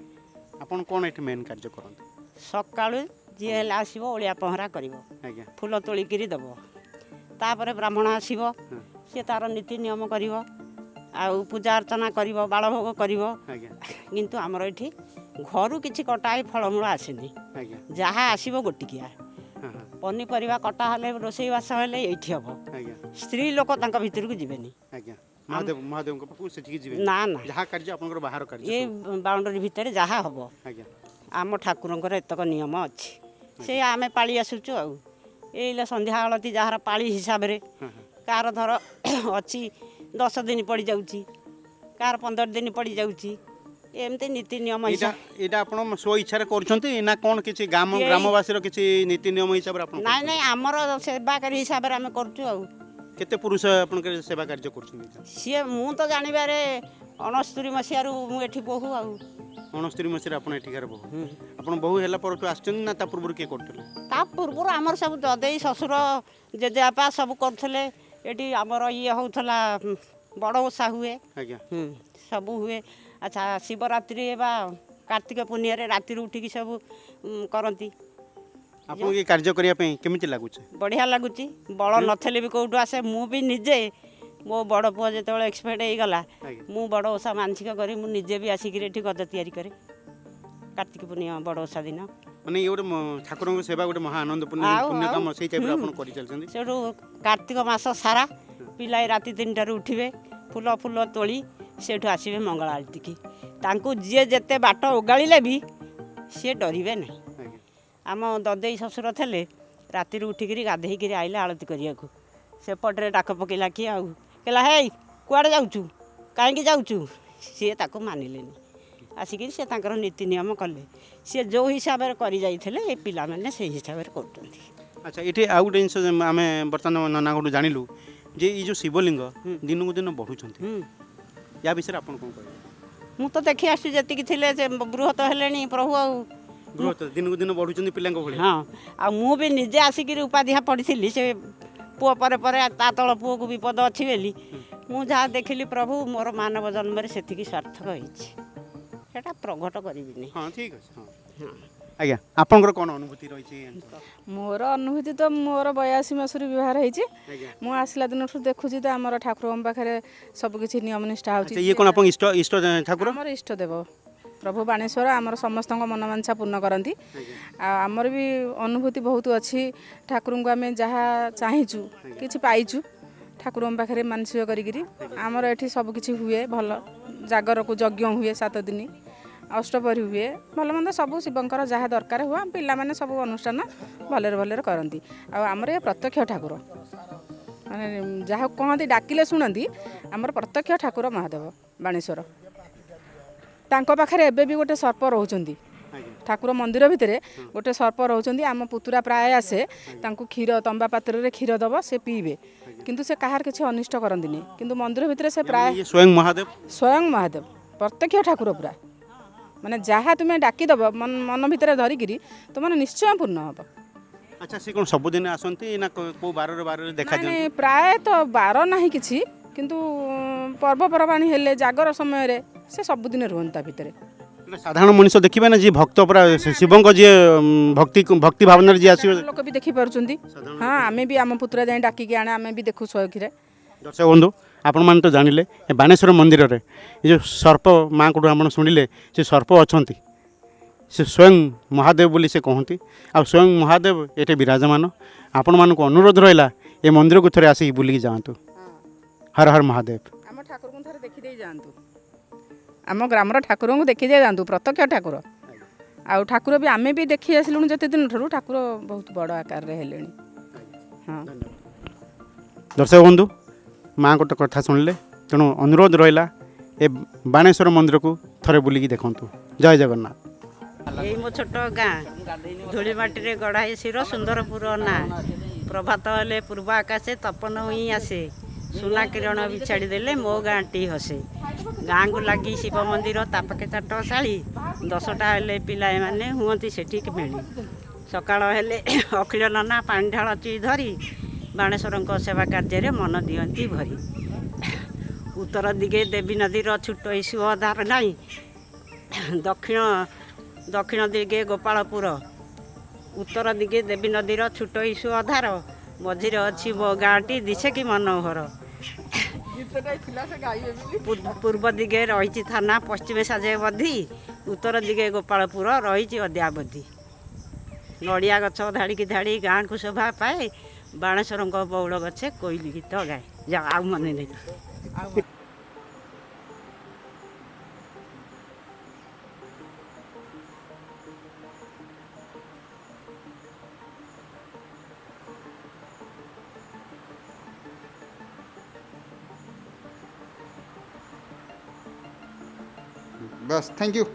ଆପଣ କ'ଣ ଏଠି ମେନ୍ କାର୍ଯ୍ୟ କରନ୍ତି? ସକାଳୁ ଯିଏ ହେଲେ ଆସିବ, ଓଳିଆ ପହଁରା କରିବ, ଆଜ୍ଞା। ଫୁଲ ତୋଳିକିରି ଦେବ। ତାପରେ ବ୍ରାହ୍ମଣ ଆସିବ, ହଁ। ସିଏ ତାର ନୀତି ନିୟମ କରିବ, ଆଉ ପୂଜା ଅର୍ଚ୍ଚନା କରିବ, ବାଳଭୋଗ କରିବ। ଆଜ୍ଞା। କିନ୍ତୁ ଆମର ଏଠି ଘରୁ କିଛି କଟା ହେଇ ଫଳମୂଳ ଆସେନି। ଆଜ୍ଞା। ଯାହା ଆସିବ ଗୋଟିକିଆ ହଁ ହଁ ପନିପରିବା କଟା ହେଲେ, ରୋଷେଇବାସ ହେଲେ ଏଇଠି ହେବ। ଆଜ୍ଞା। ସ୍ତ୍ରୀ ଲୋକ ତାଙ୍କ ଭିତରକୁ ଯିବେନି। ଆଜ୍ଞା, ମହାଦେବଙ୍କ ପାଖକୁ ସେଠିକି ଯିବେ? ନା ନା। ଯାହା କାର୍ଯ୍ୟ ଆପଣଙ୍କର ବାହାର କାର୍ଯ୍ୟ ଏ ସବୁ। ବାଉଣ୍ଡରୀ ଭିତରେ ଯାହା ହେବ। ଆଜ୍ଞା। ଆମ ଠାକୁରଙ୍କର ଏତକ ନିୟମ ଅଛି, ସେ ଆମେ ପାଳି ଆସୁଛୁ। ଆଉ ଏଇଲେ ସନ୍ଧ୍ୟା ଆଳତି ଯାହାର ପାଳି ହିସାବରେ, ହଁ ହଁ କାହାର ଧର ଅଛି 10 ଦିନ ପଡ଼ିଯାଉଛି, କାହାର 15 ଦିନ ପଡ଼ିଯାଉଛି, ଏମିତି ନୀତି ନିୟମ ଏଇଟା ହିସାବ। ଏଇଟା ଆପଣ ସ୍ୱ ଇଚ୍ଛାରେ କରୁଛନ୍ତି ନା କ'ଣ କିଛି ଗ୍ରାମ ଗ୍ରାମବାସୀର କିଛି ନୀତି ନିୟମ ହିସାବରେ ଆପଣ ନାଇଁ କରୁଛନ୍ତି? ନାଇଁ, ଆମର ସେବାକାରୀ ହିସାବରେ ଆମେ କରୁଛୁ। ଆଉ କେତେ ପୁରୁଷ ଆପଣଙ୍କର ସେବା କାର୍ଯ୍ୟ କରୁଛନ୍ତି? ସିଏ ମୁଁ ତ ଜାଣିବାରେ 69 ମସିହାରୁ ମୁଁ ଏଠି ବୋହୂ। ଆଉ 69 ମସିହାରେ ଆପଣ ଏଠିକାର ବୋହୂ? ଆପଣ ବୋହୂ ହେଲା ପରଠୁ ଆସିଛନ୍ତି ନା ତା ପୂର୍ବରୁ କିଏ କରୁଥିଲେ? ତା ପୂର୍ବରୁ ଆମର ସବୁ ଦଦେଇ ଶ୍ୱଶୁର, ଜେଜେବାପା ସବୁ କରୁଥିଲେ। ଏଠି ଆମର ଇଏ ହେଉଥିଲା, ବଡ଼ ଓଷା ହୁଏ। ସବୁ ହୁଏ। ଆଚ୍ଛା, ଶିବରାତ୍ରି ବା କାର୍ତ୍ତିକ ପୂର୍ଣ୍ଣିମାରେ ରାତିରୁ ଉଠିକି ସବୁ କରନ୍ତି। ଆପଣଙ୍କୁ ଏ କାର୍ଯ୍ୟ କରିବା ପାଇଁ କେମିତି ଲାଗୁଛି? ବଢ଼ିଆ ଲାଗୁଛି। ବଳ ନଥିଲେ ବି କେଉଁଠୁ ଆସେ। ମୁଁ ବି ନିଜେ, ମୋ ବଡ଼ ପୁଅ ଯେତେବେଳେ ଏକ୍ସପାୟାର୍ଡ ହେଇଗଲା, ମୁଁ ବଡ଼ ଓଷା ମାନସିକ କରି ମୁଁ ନିଜେ ବି ଆସିକିରି ଏଠି ଗଜ ତିଆରି କରେ କାର୍ତ୍ତିକ ପୂର୍ଣ୍ଣିମା ବଡ଼ ଓଷା ଦିନ। ମାନେ ଇଏ ଗୋଟେ ଠାକୁରଙ୍କ ସେବା ଗୋଟେ ମହା ଆନନ୍ଦ ପୁଣ୍ୟ ଆଉ ପୁଣ୍ୟ ଆଉ କାମ, ସେଇ ଟାଇପ୍ର ଆପଣ କରିଚାଲିଛନ୍ତି। ସେଠୁ କାର୍ତ୍ତିକ ମାସ ସାରା ପିଲାଏ ରାତି 3ଟାରୁ ଉଠିବେ, ଫୁଲ ଫୁଲ ତୋଳି ସେଇଠୁ ଆସିବେ ମଙ୍ଗଳ ଆଳତିକି। ତାଙ୍କୁ ଯିଏ ଯେତେ ବାଟ ଓଗାଳିଲେ ବି ସିଏ ଡରିବେ ନାହିଁ। ଆମ ଦଦେଇ ଶ୍ୱଶୁର ଥିଲେ, ରାତିରୁ ଉଠିକିରି ଗାଧେଇକିରି ଆଇଲେ ଆଳତି କରିବାକୁ। ସେପଟରେ ଡାକ ପକେଇଲା କିଏ, ଆଉ କହିଲା, ହେଇ କୁଆଡ଼େ ଯାଉଛୁ, କାହିଁକି ଯାଉଛୁ? ସିଏ ତାକୁ ମାନିଲେନି। ଆସିକିରି ସେ ତାଙ୍କର ନୀତି ନିୟମ କଲେ। ସିଏ ଯେଉଁ ହିସାବରେ କରି ଯାଇଥିଲେ, ଏ ପିଲାମାନେ ସେଇ ହିସାବରେ କରୁଛନ୍ତି। ଆଚ୍ଛା, ଏଠି ଆଉ ଗୋଟେ ଜିନିଷ ଯେ ଆମେ ବର୍ତ୍ତମାନ ନନାଙ୍କଠୁ ଜାଣିଲୁ ଯେ ଏଇ ଯେଉଁ ଶିବଲିଙ୍ଗ ଦିନକୁ ଦିନ ବଢ଼ୁଛନ୍ତି, ୟା ବିଷୟରେ ଆପଣ କ'ଣ କହିବେ? ମୁଁ ତ ଦେଖି ଆସୁଛି, ଯେତିକି ଥିଲେ ସେ ବୃହତ ହେଲେଣି ପ୍ରଭୁ। ଆଉ ବୃହତ ଦିନକୁ ଦିନ ବଢ଼ୁଛନ୍ତି ପିଲାଙ୍କ ଭଳି। ହଁ, ଆଉ ମୁଁ ବି ନିଜେ ଆସିକିରି ଉପାଧିଆ ପଡ଼ିଥିଲି। ସେ ପୁଅ ପରେ ପରେ ତା ତଳ ପୁଅକୁ ବିପଦ ଅଛି ବୋଲି ମୁଁ ଯାହା ଦେଖିଲି ପ୍ରଭୁ, ମୋର ମାନବ ଜନ୍ମରେ ସେତିକି ସାର୍ଥକ ହେଇଛି। ସେଟା ପ୍ରଘଟ କରିବିନି। ହଁ, ଠିକ୍ ଅଛି। ହଁ। ହଁ। ଆଜ୍ଞା, ଆପଣଙ୍କର କ'ଣ ଅନୁଭୂତି ରହିଛି? ମୋର ଅନୁଭୂତି ତ, ମୋର 82 ମାସରୁ ବିବାହ ହେଇଛି। ମୁଁ ଆସିଲା ଦିନଠୁ ଦେଖୁଛି ତ ଆମର ଠାକୁରଙ୍କ ପାଖରେ ସବୁ କିଛି ନିୟମ ନିଷ୍ଠା ହେଉଛି। ଆଚ୍ଛା, ଇଏ କ'ଣ ଆପଣଙ୍କ ଇଷ୍ଟ ଠାକୁର? ଆମର ଇଷ୍ଟ ଦେବ ପ୍ରଭୁ ବାଣେଶ୍ୱର ଆମର ସମସ୍ତଙ୍କ ମନବାଞ୍ଛା ପୂର୍ଣ୍ଣ କରନ୍ତି। ଆଉ ଆମର ବି ଅନୁଭୂତି ବହୁତ ଅଛି। ଠାକୁରଙ୍କୁ ଆମେ ଯାହା ଚାହିଁଛୁ କିଛି ପାଇଛୁ ଠାକୁରଙ୍କ ପାଖରେ ମାନସିକ କରିକିରି। ଆମର ଏଠି ସବୁ କିଛି ହୁଏ ଭଲ। ଜାଗରକୁ ଯଜ୍ଞ ହୁଏ 7 ଦିନ, ଅଷ୍ଟପ୍ରହରୀ ହୁଏ, ଭଲ ମନ୍ଦ ସବୁ ଶିବଙ୍କର ଯାହା ଦରକାର ହୁଏ, ଆମ ପିଲାମାନେ ସବୁ ଅନୁଷ୍ଠାନ ଭଲରେ ଭଲରେ କରନ୍ତି। ଆଉ ଆମର ଏ ପ୍ରତ୍ୟକ୍ଷ ଠାକୁର, ମାନେ ଯାହାକୁ କହନ୍ତି ଡାକିଲେ ଶୁଣନ୍ତି, ଆମର ପ୍ରତ୍ୟକ୍ଷ ଠାକୁର ମହାଦେବ ବାଣେଶ୍ୱର। ତାଙ୍କ ପାଖରେ ଏବେ ବି ଗୋଟେ ସର୍ପ ରହୁଛନ୍ତି। ଠାକୁର ମନ୍ଦିର ଭିତରେ ଗୋଟେ ସର୍ପ ରହୁଛନ୍ତି। ଆମ ପୁତୁରା ପ୍ରାୟ ଆସେ, ତାଙ୍କୁ କ୍ଷୀର ତମ୍ବା ପାତ୍ରରେ କ୍ଷୀର ଦେବ, ସେ ପିଇବେ, କିନ୍ତୁ ସେ କାହାର କିଛି ଅନିଷ୍ଟ କରନ୍ତିନି। କିନ୍ତୁ ମନ୍ଦିର ଭିତରେ ସେ ପ୍ରାୟ ଇଏ ସ୍ୱୟଂ ମହାଦେବ। ସ୍ୱୟଂ ମହାଦେବ, ପ୍ରତ୍ୟକ୍ଷ ଠାକୁର ପୁରା। ମାନେ ଯାହା ତୁମେ ଡାକିଦେବ ମନ ଭିତରେ ଧରିକିରି, ତୁମର ନିଶ୍ଚୟ ପୂର୍ଣ୍ଣ ହେବ। ଆଚ୍ଛା, ସେ କ'ଣ ସବୁଦିନ ଆସନ୍ତି ନା କୋଉ ବାରରେ ବାରରେ ଦେଖା ନାଇଁ, ଦିଅନ୍ତି? ନାଇଁ, ପ୍ରାୟତଃ ବାର ନାହିଁ କିଛି, କିନ୍ତୁ ପର୍ବପର୍ବାଣୀ ହେଲେ ଜାଗର ସମୟରେ ସେ ସବୁଦିନ ରୁହନ୍ତି ତା ଭିତରେ। ମାନେ ସାଧାରଣ ମଣିଷ ଦେଖିବେ ନା ଯିଏ ଭକ୍ତ ପୁରା ସେ ଶିବଙ୍କ ଯିଏ ଭକ୍ତି ଭକ୍ତି ଭାବନାରେ ଯିଏ ଆସିବେ? ସାଧାରଣ ଲୋକ ବି ଦେଖିପାରୁଛନ୍ତି। ହଁ, ଆମେ ବି ଆମ ପୁତୁରା ଯାଇ ଡାକିକି ଆଣେ, ଆମେ ବି ଦେଖୁ ସ୍ୱଚକ୍ଷୁରେ। ଦର୍ଶକ ବନ୍ଧୁ, ଆପଣମାନେ ତ ଜାଣିଲେ ଏ ବାଣେଶ୍ୱର ମନ୍ଦିରରେ ଏ ଯେଉଁ ସର୍ପ, ମାଆଙ୍କଠୁ ଆପଣ ଶୁଣିଲେ ସେ ସର୍ପ ଅଛନ୍ତି, ସେ ସ୍ୱୟଂ ମହାଦେବ ବୋଲି ସେ କହନ୍ତି। ଆଉ ସ୍ୱୟଂ ମହାଦେବ ଏଠି ବିରାଜମାନ। ଆପଣମାନଙ୍କୁ ଅନୁରୋଧ ରହିଲା, ଏ ମନ୍ଦିରକୁ ଥରେ ଆସିକି ବୁଲିକି ଯାଆନ୍ତୁ। ହର ହର ମହାଦେବ। ଆମ ଠାକୁରଙ୍କୁ ଥରେ ଦେଖିଦେଇ ଯାଆନ୍ତୁ, ଆମ ଗ୍ରାମର ଠାକୁରଙ୍କୁ ଦେଖିଦେଇ ଯାଆନ୍ତୁ, ପ୍ରତ୍ୟକ୍ଷ ଠାକୁର। ଆଉ ଠାକୁର ବି ଆମେ ବି ଦେଖି ଆସିଲୁଣି ଯେତେ ଦିନଠାରୁ, ଠାକୁର ବହୁତ ବଡ଼ ଆକାରରେ ହେଲେଣି। ହଁ। ଦର୍ଶକ ବନ୍ଧୁ, ମାଆଙ୍କ ତ କଥା ଶୁଣିଲେ, ତେଣୁ ଅନୁରୋଧ ରହିଲା ଏ ବାଣେଶ୍ୱର ମନ୍ଦିରକୁ ଥରେ ବୁଲିକି ଦେଖନ୍ତୁ। ଜୟ ଜଗନ୍ନାଥ। ଏଇ ମୋ ଛୋଟ ଗାଁ, ଧୂଳି ମାଟିରେ ଗଢ଼ାଇ ଶିର ସୁନ୍ଦରପୁର ନାଁ। ପ୍ରଭାତ ହେଲେ ପୂର୍ବ ଆକାଶେ ତପନ ହୋଇ ଆସେ, ସୁନା କିରଣ ବିଛାଡ଼ି ଦେଲେ ମୋ ଗାଁଟି ହସେ। ଗାଁକୁ ଲାଗି ଶିବ ମନ୍ଦିର, ତା ପାଖେ ଚାଟଶାଳୀ, 10ଟା ହେଲେ ପିଲାମାନେ ହୁଅନ୍ତି ସେଠିକି ମେଳି। ସକାଳ ହେଲେ ଅଖିଳ ନନା ପାଣି ଢାଳ ଚି ଧରି ବାଣେଶ୍ୱରଙ୍କ ସେବା କାର୍ଯ୍ୟରେ ମନ ଦିଅନ୍ତି ଭରି। ଉତ୍ତର ଦିଗେ ଦେବୀ ନଦୀର ଛୋଟ ସୁଅଧାର ନାହିଁ, ଦକ୍ଷିଣ ଦିଗେ ଗୋପାଳପୁର। ଉତ୍ତର ଦିଗେ ଦେବୀ ନଦୀର ଛୋଟ ସୁଅଧାର, ମଝିରେ ଅଛି ମୋ ଗାଁଟି ଦିଶେ କି ମନୋହର। ପୂର୍ବ ଦିଗେ ରହିଛି ଥାନା, ପଶ୍ଚିମେ ସାଜେ ବଧି, ଉତ୍ତର ଦିଗେ ଗୋପାଳପୁର ରହିଛି ଅଦ୍ୟାବଧି। ନଡ଼ିଆ ଗଛ ଧାଡ଼ିକି ଧାଡ଼ି ଗାଁକୁ ଶୋଭା ପାଏ, ବାଣେଶ୍ୱରଙ୍କ ବଉଳ ଗଛେ କୋଇଲି ଗୀତ ଗାଏ। ଯା, ଆଉ ମନେ ନାହିଁ। ବାସ୍, thank you.